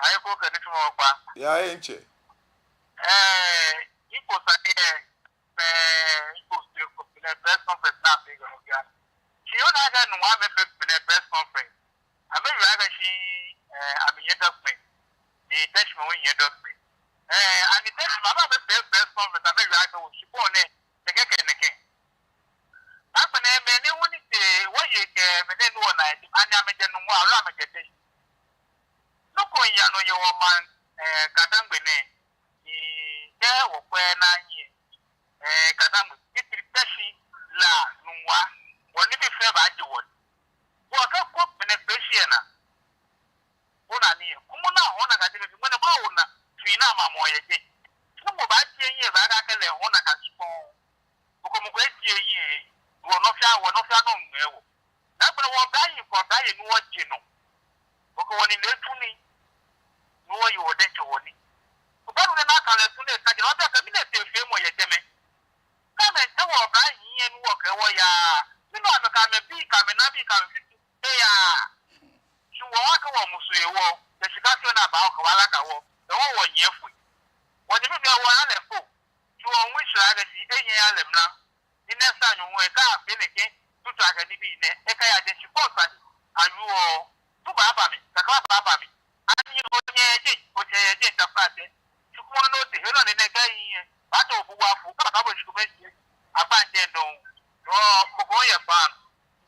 Aye ko kɛ nitsumɔ kpakpa. Yɛ he, ntsɛ. Eh, Igbo sane lɛ, eh, Igbo sane ko, press conference ni afee yɛ Ga. Shi ona akɛ nuu amɛfee press conference. Amɛwie akɛ shi, eh, amɛyɛ document. Ni Teshie mɛi hu yɛ document. Eh, ani Teshie mɛi amɛfee press conference, amɛwie akɛ wɔ shikpɔŋ nɛɛ nɛkɛ kɛ nɛkɛ. Agbɛnɛ mɛni hu ni tee wɔyɛ kɛ mɛni ni wɔna yɛ, ani amɛjɛ Nungua aloo amɛjɛ Teshie. Nɔ ko yaa nɔ yɛ wɔmaŋ, eh, Gadangme nɛɛ, ni kɛ wɔkwɛ naa hiɛ, eh, Gadangme, titri Teshie, La, Nungua, wɔnibii fɛɛ baaje wɔ. Wɔkɛ ko mɛni kpee shi yɛ naa. Ona ni, kumɔ naa hɔɔ naa kɛjɛ mɛi, mɛni ko ona, fɛɛ naa mamɔ yɛ jɛi. Ni mɔ baaje ehiɛ baakɛɛ akɛ lɛ hɔɔ naa kɛ shikpɔŋ. Mɔ ko mɔ ko eje ehiɛ, wɔ nɔ fɛɛ, wɔ nɔ fɛɛ nɔ ŋmɛɛ wɔ. Ni agbɛnɛ wɔbaaye, wɔbaaye ni wɔje nɔ. Mɔ ko wɔnine etsu nii, ni wɔye wɔ diɛŋtsɛ wɔnii. Obaanu nɛɛ nakai lɛ tsu nɛɛ kɛjɛ, wɔbaabi akɛ mɛni tee feemɔ yɛ jɛmɛ. Kɛ amɛtee wɔbaaye ni wɔkɛ wɔya, mɛni amɛkɛ amɛbii, kɛ amɛnabii, kɛ amɛfii eya. Shi wɔ wɔkɛ wɔmusu yɛ wɔ, kɛ shika fioo ni abaa wɔkɛ wala ka wɔ, kɛ wɔ wɔnyiɛ foi. Wɔnyɛmi mɛi wɔ alɛ ko, shi wɔnwu shira akɛ shi enyɛ ya lɛ mra. Ni nɛɛ sa nyɔŋ wɛ ka fee nɛkɛ, tutu akɛ nibii nɛɛ, ekaya jɛ shi kɔ sa ni, ayu wɔ, tu baaba mli, kaka baaba mli. Ani onyɛ yɛ jɛi, onyɛ yɛ jɛi tafratsɛ. Shikpɔŋ nɔ tee, heloo ni nɛkɛ yi yɛ. Bato bu wa fu, kaba kabo shikpɔŋ mɛi. Agba jɛi dɔŋŋ. Ɔɔ, mɔ ko yɛ kpaa.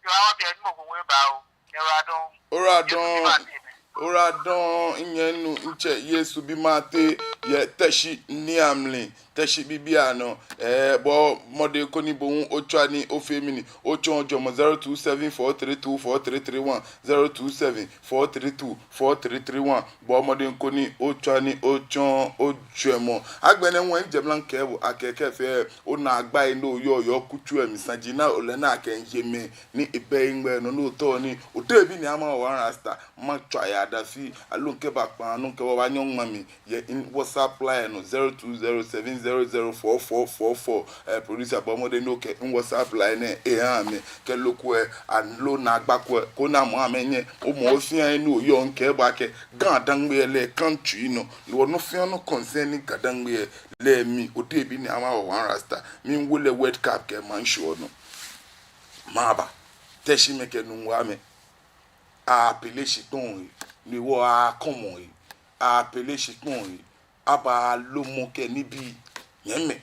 Yoo, awa bi ni mɔ ko ŋwɛ ba o. Yɛ wa dɔŋŋ. Ora dɔŋŋ. Yesu Bi Mate mɛ. Ora dɔŋŋ, nyɛmi nuu, ntsɛ Yesu Bi Mate, yɛ Teshie niiamli. Teshie bibioo nɔ, eh, bɔɔ mɔdɛŋ koni bo hu otswa ni ofee mɛni, otsɔɔ ojwɛŋmɔ. Zero two seven four three two four three three one, zero two seven four three two four three three one. Bɔɔ mɔdɛŋ koni otswa ni otsɔɔ ojwɛŋmɔ. Agbɛnɛ ŋwɛi jɛmɛ lɛ ŋkɛɛ bo akɛ kɛ fɛɛ, ona agba yi ni oyɔɔ yɔɔ kutsu lɛ mli saji ni ole ni akɛ ŋyɛ mɛi, ni ebɛ ŋmɛnɛ nɔ ni otɔ ni, oteŋ bi ni ama wɔ Rasta, matswa yɛ adafi, aloo ŋkɛba kpaa nɔ ŋkɛ wɔ baanyɛ ŋma mi. Yɛ mi WhatsApp line nɔ, zero two zero seven zero zero four four four four. Eh, producer, bɔɔ mɔdɛŋ ni okɛ mi WhatsApp line nɛɛ eha amɛ. Kɛ loo ko lɛ, aloo naagba ko lɛ, koni amɔ amɛnyɛ. Omɔ ofiaa ni oyɔɔ ŋkɛɛ bo akɛ, Ga-Dangme lɛ country nɔ. Ni wɔ nɔ fiaa nɔ concerning Ga-Dangme lɛ mli, oteŋ bi ni ama wɔ One Rasta. Miwo lɛ World Cup kɛ Mansoor nɔ. Maba. Teshie mɛi kɛ Nungua mɛi. Apele shikpɔŋ lɛ, ni wɔ akɔmɔ lɛ, apele shikpɔŋ lɛ, aba lomɔ kɛ nibii, nyɛmimɛi.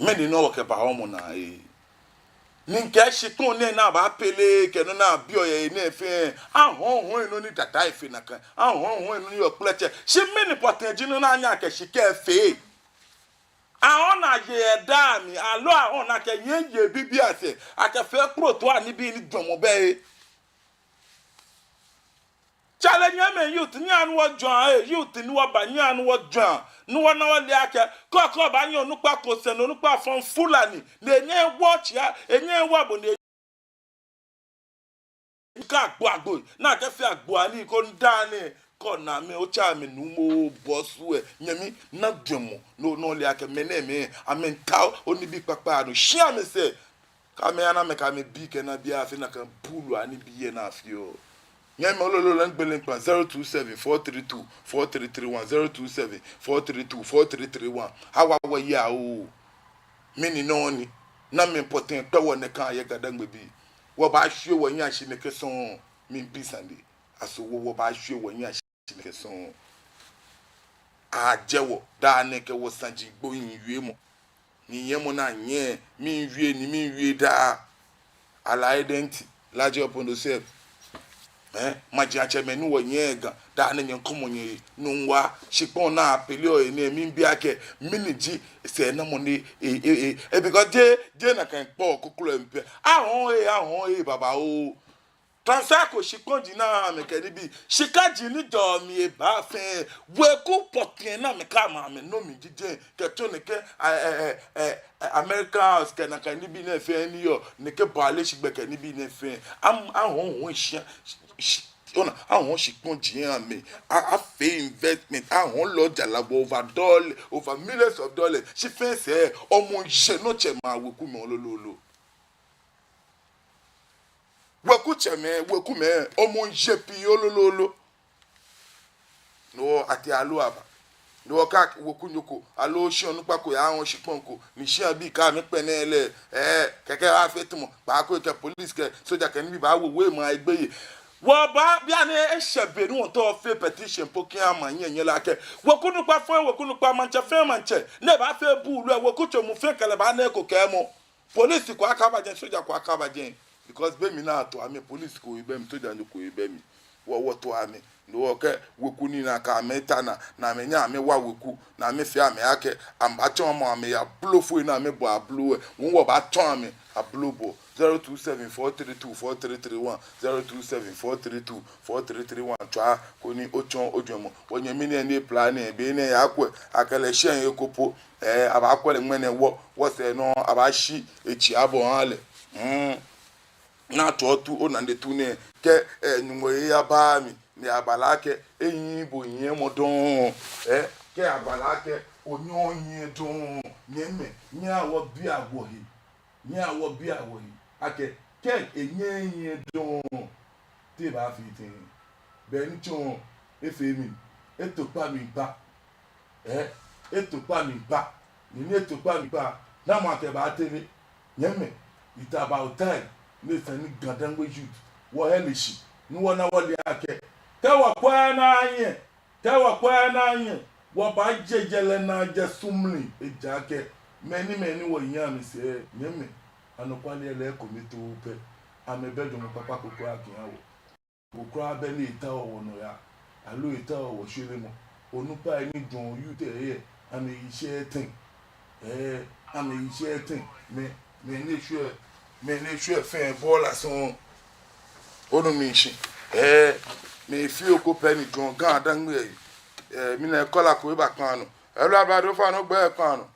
Mɛni nɔ wɔkɛba wɔmɔ naa lɛ? Ni ŋkɛɛ shikpɔŋ nɛɛ ni abaapele kɛ nɔ ni abiɔ yɛ nɛɛ fɛɛ, ahɔɔ hɔɔ nɔ ni dada lɛ fee nakai, ahɔɔ hɔɔ nɔ ni yɔɔ kplɛtsɛ. Shi mɛni pɔtɛɛ ji nɔ ni anyɛ akɛ shika lɛ afee? Ahɔɔ ni aye yɛ daa mli, aloo ahɔɔ ni akɛ yɛ yɛ bibioo asɛɛ, akɛfee kploto anibii ni jwɛŋmɔ bɛ lɛ. Chale nyɛmimɛi youth, nyɛhaa ni wɔjwɛŋ, eh, youth ni wɔba, nyɛhaa ni wɔjwɛŋ, ni wɔna wɔle akɛ, kɔkɔ baanyɛ onukpa ko sɛɛ, onukpa fɔŋ Fulani, ni enyɛɛɛ ewɔ tsia, enyɛɛɛ ewɔ bo ni eka agbo agbo, ni akɛfee agbo anii ko ni daa nɛɛ, kɔ naa mɛi, otsɛ amɛ nuumo bɔsu lɛ, nyɛmi, na jwɛŋmɔ, ni ona ole akɛ mɛnɛmɛi, amɛmiitao onibii kpakpa nɔ, shi amɛsɛɛ, kɛ amɛya ni amɛkɛ amɛbii kɛ nibii afee nakai buulu anibii lɛ ni afeɔ. Nyɛmimɛi, ololo lɛ ŋgbele ŋkpaa, zero two seven four three two four three three one, zero two seven four three two four three three one. Awa wɔyi oo. Mɛni nɔ ni, namɛi pɔtɛɛ kpɛ wɔ nɛkɛ yɛ Ga-Dangme biɛ? Wɔbaashwie wɔhiɛ shi nɛkɛ sɔŋŋ, miibi sane. Aso wɔ wɔbaashwie wɔhiɛ shi nɛkɛ sɔŋŋ? Ajɛ wɔ daa nɛɛ kɛ wɔsaji gbohii wiemɔ. Ni yɛ mɔ naa nyɛ, miiwie ni miiwie daa. Ala identity, large up on yourself. Eh, maji atsɛmɛi ni wɔyɛ Ga, daa nɛɛ nyɛkɔmɔ nyɛyi, Nungua, shikpɔŋ naa pele oye nɛɛ, miibi akɛ, mɛni ji sɛɛnamɔ nɛɛ, eh, eh, eh, eh, because je, je nakai kpɔ kokloo mpɛ. Ahɔɔ, eh, ahɔɔ, eh, babaoo. Transfer ko shikpɔji naa amɛkɛ nibii. Shika ji ni jɔɔ mli eba fɛɛ. Weku pɔtɛɛ ni amɛkɛ amɛ, amɛnɔ mli jijɛ. Kɛtsɔ nɛkɛ, eh, eh, eh, eh, eh, American House kɛ nakai nibii nɛɛ fɛɛ ni yɔɔ. Nɛkɛ baalɛ shigbɛ kɛ nibii nɛɛ fɛɛ. Am, ahɔɔ, hɔɔ shia, shi, shi, ona, ahɔɔ shikpɔji amɛ. A, afee investment. Ahɔɔ lɔja labo over dollar, over millions of dollars. Shi fɛɛ sɛɛ, ɔmɔ yɛ nɔ tsɛ ma wekumɛi lolo lolo. Wekutsɛmɛi, wekumɛi, ɔmɔ yɛ pii lolo lolo. No hewɔ ati aloo aba. No hewɔ kɛ wekunyo ko, aloo shia onukpa ko yahɔɔ shikpɔŋ ko, ni shiabii kɛɛ amɛkpɛlɛɛɛ lɛ, eh, kɛkɛ afee tamɔ, kpaako ekɛ police kɛ soja kɛ nibii baawo wema egbɛi. Wɔbaa, bianɛ eshɛ be ni wɔtaoɔ wɔfee petition po kɛha maŋ hiɛnyiɛlɔi akɛ, weku nukpa fɛɛ weku nukpa, maŋtsɛ fɛɛ maŋtsɛ, ni ebaafee buulu lɛ, wekutso muu fɛɛ kɛ lɛ baana eko kɛɛmɔ. Police ko akaba jɛi, soja ko akaba jɛi. Because be mli ni ato amɛ, police ko ebɛ mli, sojanyo ko ebɛ mli. Wɔ, wɔto amɛ. No hewɔ kɛ weku ni nakai amɛta naa, ni amɛnyɛ amɛwa weku, ni amɛfee amɛ akɛ, amɛbaatsɔɔ amɛ, amɛya blofoi ni amɛbɔ ablo lɛ. Wɔ, wɔbaatsɔɔ amɛ ablobɔɔ. Zero two seven four three two four three three one, zero two seven four three two four three three one. Tswa, koni otsɔɔ ojwɛŋmɔ. Wɔnyɛmi nɛɛ ni eplan nɛɛ, be nɛɛ yakwɛ, akɛ lɛ shia eko po. Eh, abaakwɛ lɛ ŋmɛnɛ wɔ, wɔsɛɛ nɔ, abaashi etsi abɔ aha lɛ. Mm. Naa tsɔɔ tu, ona nɛɛ tu nɛɛ, kɛ, eh, Nyɔŋmɔ yɛ yabaa mli, ni abala akɛ, ehiii bo hiɛmɔ dɔŋŋ. Eh, kɛ abala akɛ, onyɛɛɛ ohiɛ dɔŋŋ. Nyɛmimɛi, nyɛhaa wɔbia wɔhe. Nyɛhaa wɔbia wɔhe. Akɛ, kɛ enyɛɛɛ ehiɛ dɔŋŋ, te ebaafee tɛŋŋ? Be ni tsɔɔ, efee mli, eto kpa mli kpa. Eh, eto kpa mli kpa. Ni, ni eto kpa mli kpa, namɔ akɛbaatere? Nyɛmimɛi, it's about time ni esa ni Ga-Dangme youth, wɔhe ale shi, ni wɔna wɔle akɛ, kɛ wɔkwɛɛɛ ni anyɛ, kɛ wɔkwɛɛɛ ni anyɛ, wɔbaaje jɛlɛ naa jɛ su mli, ejaakɛ mɛi ni, mɛi ni wɔyɛ amɛsɛɛ, nyɛmimɛi, anɔkwale lɛ ekomɛi too pɛ, amɛbɛ jɔɔmɔ kpakpa ko kwraa kɛha wɔ. Mɔ kwraa bɛ ni etaoɔ wɔnɔyaa, aloo etaoɔ wɔshweremɔ. Onukpai ni jɔɔ youth lɛ, amɛyi shɛɛɛ tɛŋ. Eh, amɛyi shɛɛɛ tɛŋ. Mɛi, mɛi ni shwɛ, mɛi ni shwɛ fɛɛ bɔla sɔŋŋ. Onu mishishi. Eh, mɛi fioo ko pɛ ni jɔɔ Ga-Dangme lɛ. Eh, mina caller ko eba kpaa nɔ. Hello, ablade, ofainɛ ogbɛi kpaa nɔ.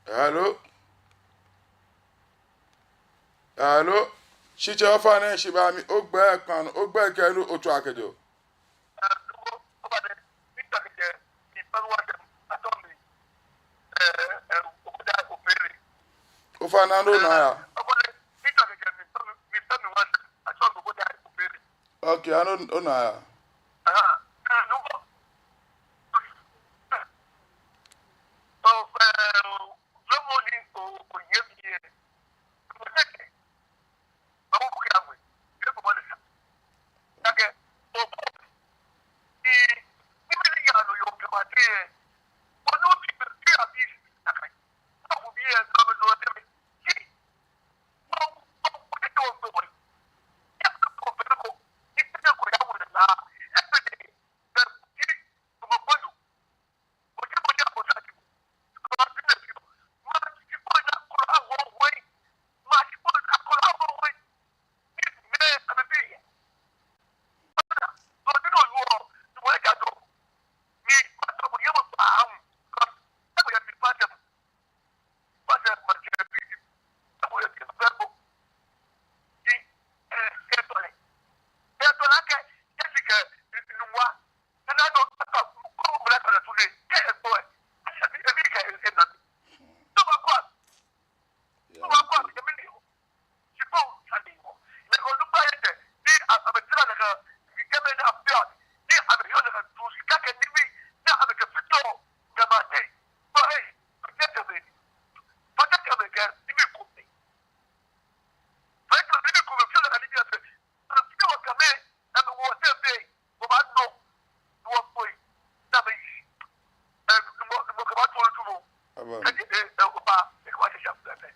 Hello? Hello? Shitsɛ, ofainɛ shi ba mi, ogbɛi kpaa nɔ, ogbɛi kɛ he ni otswaa kɛjɛɔ. Ofainɛ, no naa ya. Okay, ano ona ya.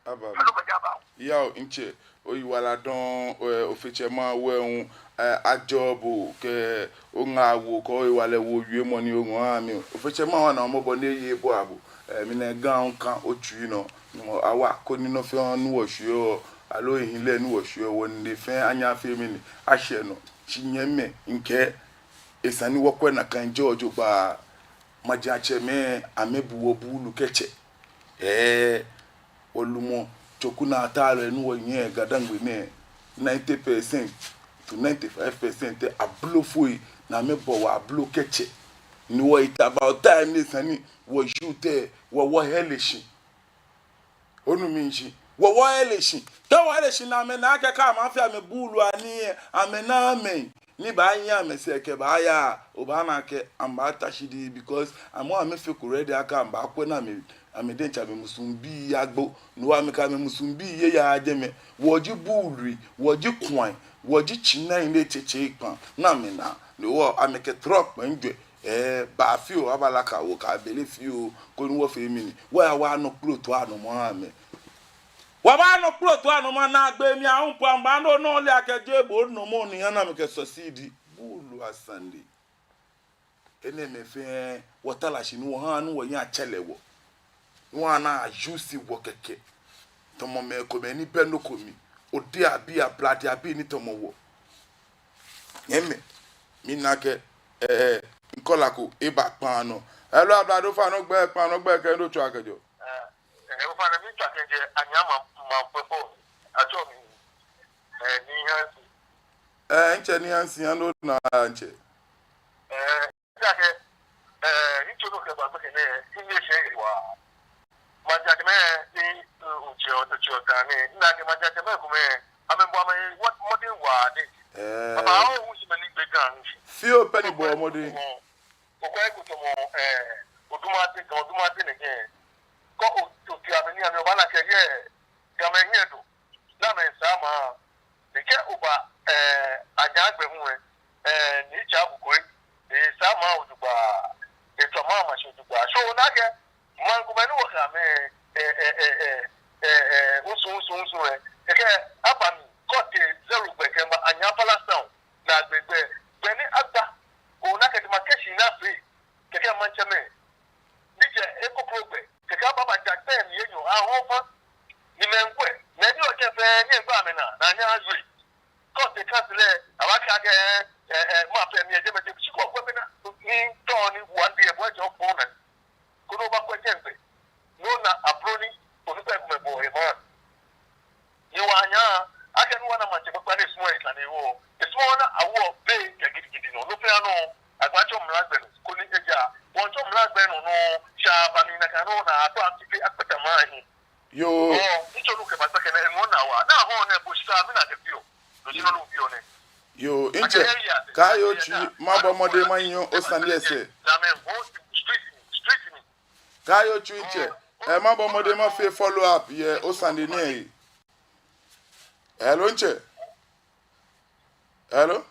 Aba. Aba. Yao, ntsɛ, oyiwaladɔŋŋ, eh, Ofe Tsɛ Mawu hu, eh, ajɔɔ bo kɛ oŋaawoo kɛ ohewalɛ wiemɔ ni oŋɔ oha mi. Ofe Tsɛ Mawu ana mɔbɔ ni eye ebua bo. Eh, mina Ga ŋkã otsui nɔ. Awa koni nɔ fɛɛ nɔ ni wɔshweɔ, aloo ehiɛ lɛ ni wɔshweɔ, wɔnine fɛɛ anyɛ afee mɛni, ashɛ nɔ. Shi nyɛmimɛi, mikɛɛ, esa ni wɔkwɛ nakai jɔɔ jogbaŋŋ. Majiatsɛmɛi, amɛbu wɔ buulu kɛtsɛ. Ɛɛ, wɔlumɔ tsoku naa taa lɛ ni wɔyɛ Ga-Dangme nɛɛ, ninety percent to ninety-five percent ablofoi ni amɛbɔ wɔ ablo kɛtsɛ. Ni wɔ, it's about time ni esa ni wɔ youth lɛ, wɔ, wɔhe ale shi. Onu mi shishi. Wɔ, wɔhe ale shi. Te wɔhe ale shi ni amɛna akɛ kɛ amɛfee amɛbuulu anii lɛ, amɛnaaa mɛi ni baanyiɛ amɛsɛɛ kɛbaaya, obaana akɛ amɛbaata shi dii, because amɛ, amɛfeko ready akɛ amɛbaakwɛ ni amɛ, amɛ diɛŋtsɛ amɛmusuŋbii agbo. No hewɔ amɛkɛ amɛmusuŋbii yeɔ jɛmɛ. Wɔji buului, wɔji kwai, wɔji tsinai ni etsetse kpaŋ ni amɛnaa. No hewɔ amɛkɛ trɔk kpɛŋ jwɛ, eh, baa fioo, abalaka wɔ kɛ abele fioo, koni wɔfee mɛni, wɔya wɔya nɔ kploto anɔmɔ aha amɛ. Wɔbaa nɔ kploto anɔmɔ, naagbee mli ahu po amɛbaanu nɔ lɛ akɛ jeee bo nɔmɔ ni ha ni amɛkɛ succeed. Buulu asane. Enɛɛmɛi fɛɛ wɔtara shi ni wɔha ni wɔhiɛ atsɛre wɔ. Ni wɔha ni a-use wɔ kɛkɛ. Tamɔ mɛi komɛi ni bɛ nɔ ko mli. Odeabii, ablade abii ni tamɔ wɔ. Nyɛmimɛi, mina akɛ, eh, caller ko eba kpaa nɔ. Hello, ablade, ofainɛ ogbɛi, kpaa nɔ ogbɛi kɛ he ni otswaa kɛjɛɔ. Eh, eh, ofainɛ miitswa kɛjɛ Anyama, ma kpɛkpɔ. Atsɛɔ mi, eh, Nii Hansi. Eh, ntsɛ Nii Hansi, ano na ntsɛ. Eh, ntsɛ akɛ, eh, ntsɛ nɔ kɛ ba gbɛkɛ nɛɛ, nle shi ewa. Maŋtsɛmɛi ni, eh, otsɛ, otsɛ ota nɛɛ, mina akɛ maŋtsɛmɛi komɛi, amɛbɔ amɛ, what, mɔdɛŋ waa nɛɛ. Eh. Baba, awo hu shi mɛi ni gbɛ Ga hu shi. Fioo pɛ ni bɔ mɔdɛŋ. Okwɛ eko tamɔ, eh, Odumase, Ga Odumase nɛkɛ. Kɛ o, ote amɛ ni amɛ obaana akɛ yɛ, Gamɛi hiɛ do. Ni amɛsaa maŋ. Ni kɛ oba, eh, Anyaa gbɛ hu lɛ, eh, Nii Tsaku Kwei, esaa maŋ ojogbaŋŋ, etswa maŋ mashi ojogbaŋŋ. So, ona akɛ, maŋ komɛi ni wɔkɛ amɛ, eh, eh, eh, eh, eh, eh, nsu, nsu, nsu, eh. Kɛkɛ aba mli, kɛ otee Zero gbɛ kɛba Anyaa Palace Town, naagbee gbɛ, gbɛ ni agba, ona akɛ demarcation ni afee, kɛkɛ maŋtsɛmɛi, ni jɛ ekokro gbɛ, kɛkɛ aba, aba ja gbɛ mli enyɔ, ahɔɔ fa, ni mɛi ŋkwɛ, mɛi ni ojɛ fɛɛ, ni egba amɛnaa, ni anyɛ awie. Kɛ otee council lɛ, abaakɛɛ akɛ, eh, eh, eh, map lɛ mli yɛ jɛmɛ, jɛmɛ, shi kɛ okwɛ bɛ naa, ni tɔ ni one day, ebɔ ejɛ okpɔŋ naa. Koni obakwɛ jɛmɛ gbɛ. Ni ona ablo ni, onukpai komɛi bɔ yɛ maŋ. Ni wɔnyɛ, akɛ ni wɔna maŋtsɛ kpakpa ni esumɔɔ esane hewɔ. Esumɔɔɔ ni awoɔ bei kɛ gidigidi nɔ. Nɔ fɛɛ nɔ, agbaa tsɔ mla gbɛ nɔ, koni eja. Wɔntsɔ mla gbɛ nɔ nɔ, shaa ba mli nakai nɔ, ni atɔ afi fɛɛ akpata maŋ hiɛ. Yoo. Ɔɔ, ntsɔ nɔ kɛ ba gbɛkɛ nɛɛ, eŋɔɔ naa waa. Ni ahɔɔ nɛɛ bo shi sa, mina akɛ fioo. Yoo, ntsɛ, kaaye otsui, mabɔ mɔdɛŋ manyiɛ osane lɛ sɛɛ. Kaaye otsui ntsɛ, eh, mabɔ mɔdɛŋ mafee follow up yɛ osane nɛɛ he. Hello, ntsɛ. Hello?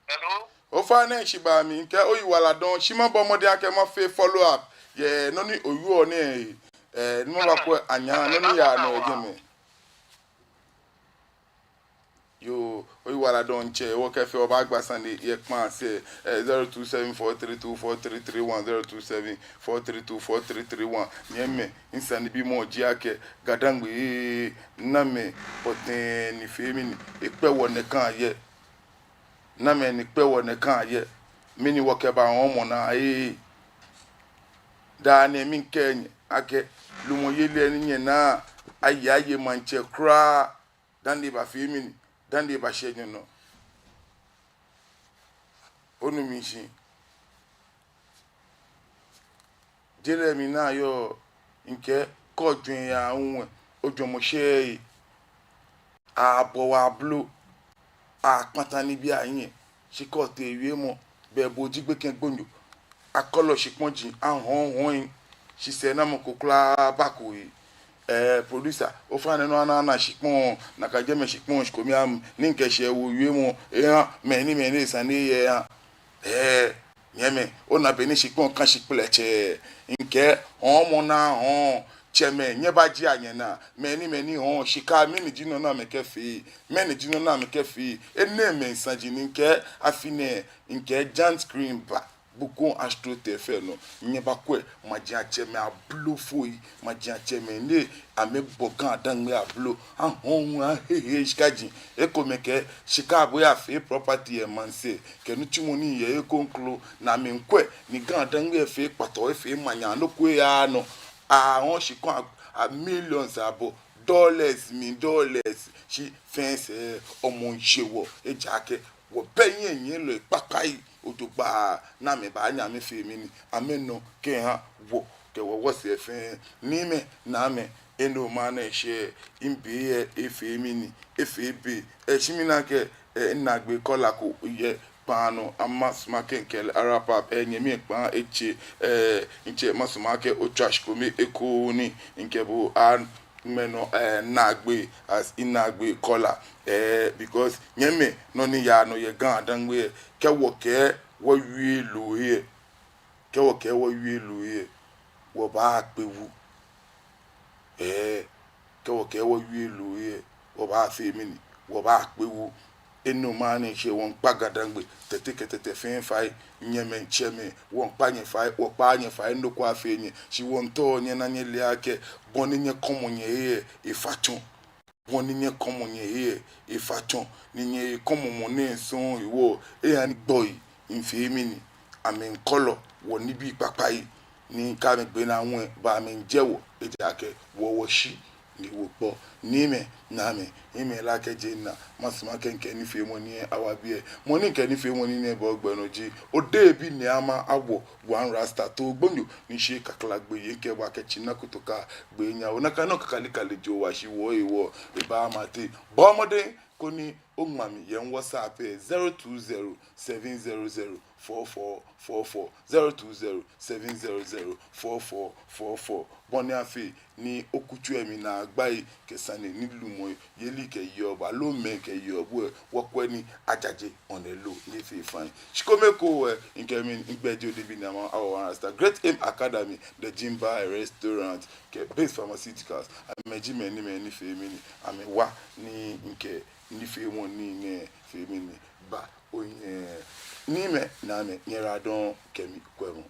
Hello? Ofainɛ shi ba mli, mikɛɛ oyiwaladɔŋŋ, shi mabɔ mɔdɛŋ akɛ mafee follow up yɛ nɔ ni owieɔ nɛɛ he. Eh, ni mabakwɛ Anyaa, nɔ ni yaa nɔ yɛ jɛmɛ. Yoo, oyiwaladɔŋŋ ntsɛ, wɔkɛ fɛɛ wɔbaagba sane yɛ kpaa sɛɛ, eh, zero two seven four three two four three three one, zero two seven four three two four three three one. Nyɛmimɛi, misanebimɔ ji akɛ, Ga-Dangme, namɛi pɔtɛɛ ni fee mɛni, ekpɛ wɔ nɛkɛ yɛ. Namɛi ni kpɛ wɔ nɛkɛ yɛ. Mɛni wɔkɛbaa hɔɔmɔ naa, eh. Daa nɛɛ miikɛɛ nyɛ akɛ, lumɔyeli ni nyɛnaa, aye, aye maŋtsɛ kwraa. Dani ebafee mɛni, dani ebashɛ nyɛnɔ. Onu mi shishi. Jeee lɛ mina yɔɔ, mikɛɛ kɛ ojwɛŋ yaa hu lɛ, ojwɛŋmɔ shɛɛɛ he. Abɔ wɔ ablo, akpata nibii ahiɛ, shi kɛ otee wiemɔ, bɛ bo ji gbekɛ gbonyo. Akɔlɔ shikpɔji ahɔɔhɔi, shi sɛɛnamɔ ko kwraa bako he. Eh, producer, ofainɛ nɔ ana, ana shikpɔŋ, nakai jɛmɛ shikpɔŋ, shi kome am, ni mikɛ shɛ wo wiemɔ, eha, mɛni, mɛni, sane yɛ ha. Eh, nyɛmimɛi, ona bɔ ni shikpɔŋ kã shi kplɛtsɛ, mikɛɛ, hɔɔmɔ naa hɔɔ, tsɛmɛi, nyɛbajie nyɛnaa. Mɛni, mɛni hɔɔ shika, mɛni ji nɔ ni amɛkɛfee, mɛni ji nɔ ni amɛkɛfee. Enɛɛmɛi saji ni mikɛɛ afi nɛɛ, mikɛɛ Giant Screen ba Bukom Astrotel fɛɛ nɔ. Nyɛbakwɛ majiatsɛmɛi ablofoi, majiatsɛmɛi ni amɛbɔ GaDangme ablo. Ahɔɔ hu ahehe shikaji. Ekomɛi kɛɛ shika abɔ yafee property yɛ maŋsɛɛ kɛ nitsumɔ ni yɔɔ ekoŋŋ kroko. Ni amɛmiikwɛ ni GaDangme efee kpatɔ, efee manya, nɔ ko eyaaa nɔ. Ahɔɔ shika a, a millions abɔ, dollars mli dollars. Shi fɛɛ sɛɛ, hɔmɔ miiye wɔ, ejaakɛ wɔbɛ hiɛnyiɛlɔi kpakpai ojogbaŋŋ ni amɛbaanyɛ amɛfee mɛni, amɛnɔ kɛha wɔ kɛ wɔ wɔsɛɛ fɛɛ. Niimɛi, naamɛi, enɛ maŋ nɛɛ shɛ, mibe yɛ efee mɛni, efee be. Ɛ, shi mina akɛ, ɛ, minaagbee caller ko yɛ kpaa nɔ, ama sumɔ akɛ mikɛ lɛ a-wrap up, ɛ, nyɛmi kpaa etse, ɛ, mitsɛ, masumɔ akɛ otswa shi kome eko ni mikɛ bo a ŋmɛ nɔ, eh, naagbee, as in naagbee caller, eh, because nyɛmimɛi, nɔ ni yaa nɔ yɛ GaDangme, kɛ wɔkɛɛ wɔwie loo yɛ, kɛ wɔkɛɛ wɔwie loo yɛ, wɔbaakpe wu. Eh, kɛ wɔkɛɛ wɔwie loo yɛ, wɔbaafee mɛni, wɔbaakpe wu. Enɛ maŋ nɛɛ shɛ, wɔmiikpa GaDangme Tɛte kɛ Tɛtɛ fɛɛ fai, nyɛmɛi, tsɛmɛi, wɔmiikpa nyɛ fai, wɔkpaaa nyɛ fai, nɔ ko afee nyɛ. Shi wɔmiitao nyɛna nyɛle akɛ bɔ ni nyɛkɔmɔ nyɛhe lɛ efa tsɔ. Bɔ ni nyɛkɔmɔ nyɛhe lɛ efa tsɔ. Ni nyɛkɔmɔ mɔ nɛɛ sɔŋŋ hewɔ, eha ni gbɔi miifee mɛni, amɛmiikɔlɔ wɔ nibii kpakpai. Ni kɛ amɛgbe naa hu lɛ, baa amɛmiijɛ wɔ, ejaakɛ wɔ wɔshi ni wɔkpɔ. Niimɛi, naamɛi, miimɛ la kɛjɛ naa, masumɔ akɛ mikɛ nifeemɔ nɛɛ awa biɛ. Mɔ ni mikɛ nifeemɔ nɛɛ baawo gbɛ nɔ ji Odehe bi Nii Amaa Awo, One Rasta, Too Gbonyo ni shi Kakla Gbeyei, kɛ bɔ akɛ tsina kotoka gbee nya. Ona akɛ nɔ kakalikali jɔ wa shi wɔ hewɔ, ebaama tɛ. Bɔɔ mɔdɛŋ koni oŋma mi yɛ WhatsApp lɛ, zero two zero seven zero zero four four four four, zero two zero seven zero zero four four four four. Bɔ ni afee ni okutso lɛ mli naa agba he kɛ sane ni lumɔyeli kɛyeɔ bɔ, aloo mɛi kɛyeɔ bɔ lɛ, wɔkwɛ ni ajaje ɔnɛ lo ni efee fine. Shikome ekoŋŋ lɛ, mikɛ mi, migbɛi ji Odehe bi Nii Amaa Awo, One Rasta, Great Aim Academy, The Gym Bar Restaurant, kɛ Base Pharmaceuticals. Amɛji mɛi ni, mɛi ni fee mɛni, amɛwa ni mikɛ nifeemɔ nɛɛ fee mɛni, ba ohiɛ. Niimɛi, naamɛi, nyɛyiwaladɔŋŋ kɛ mikwɛmɔ.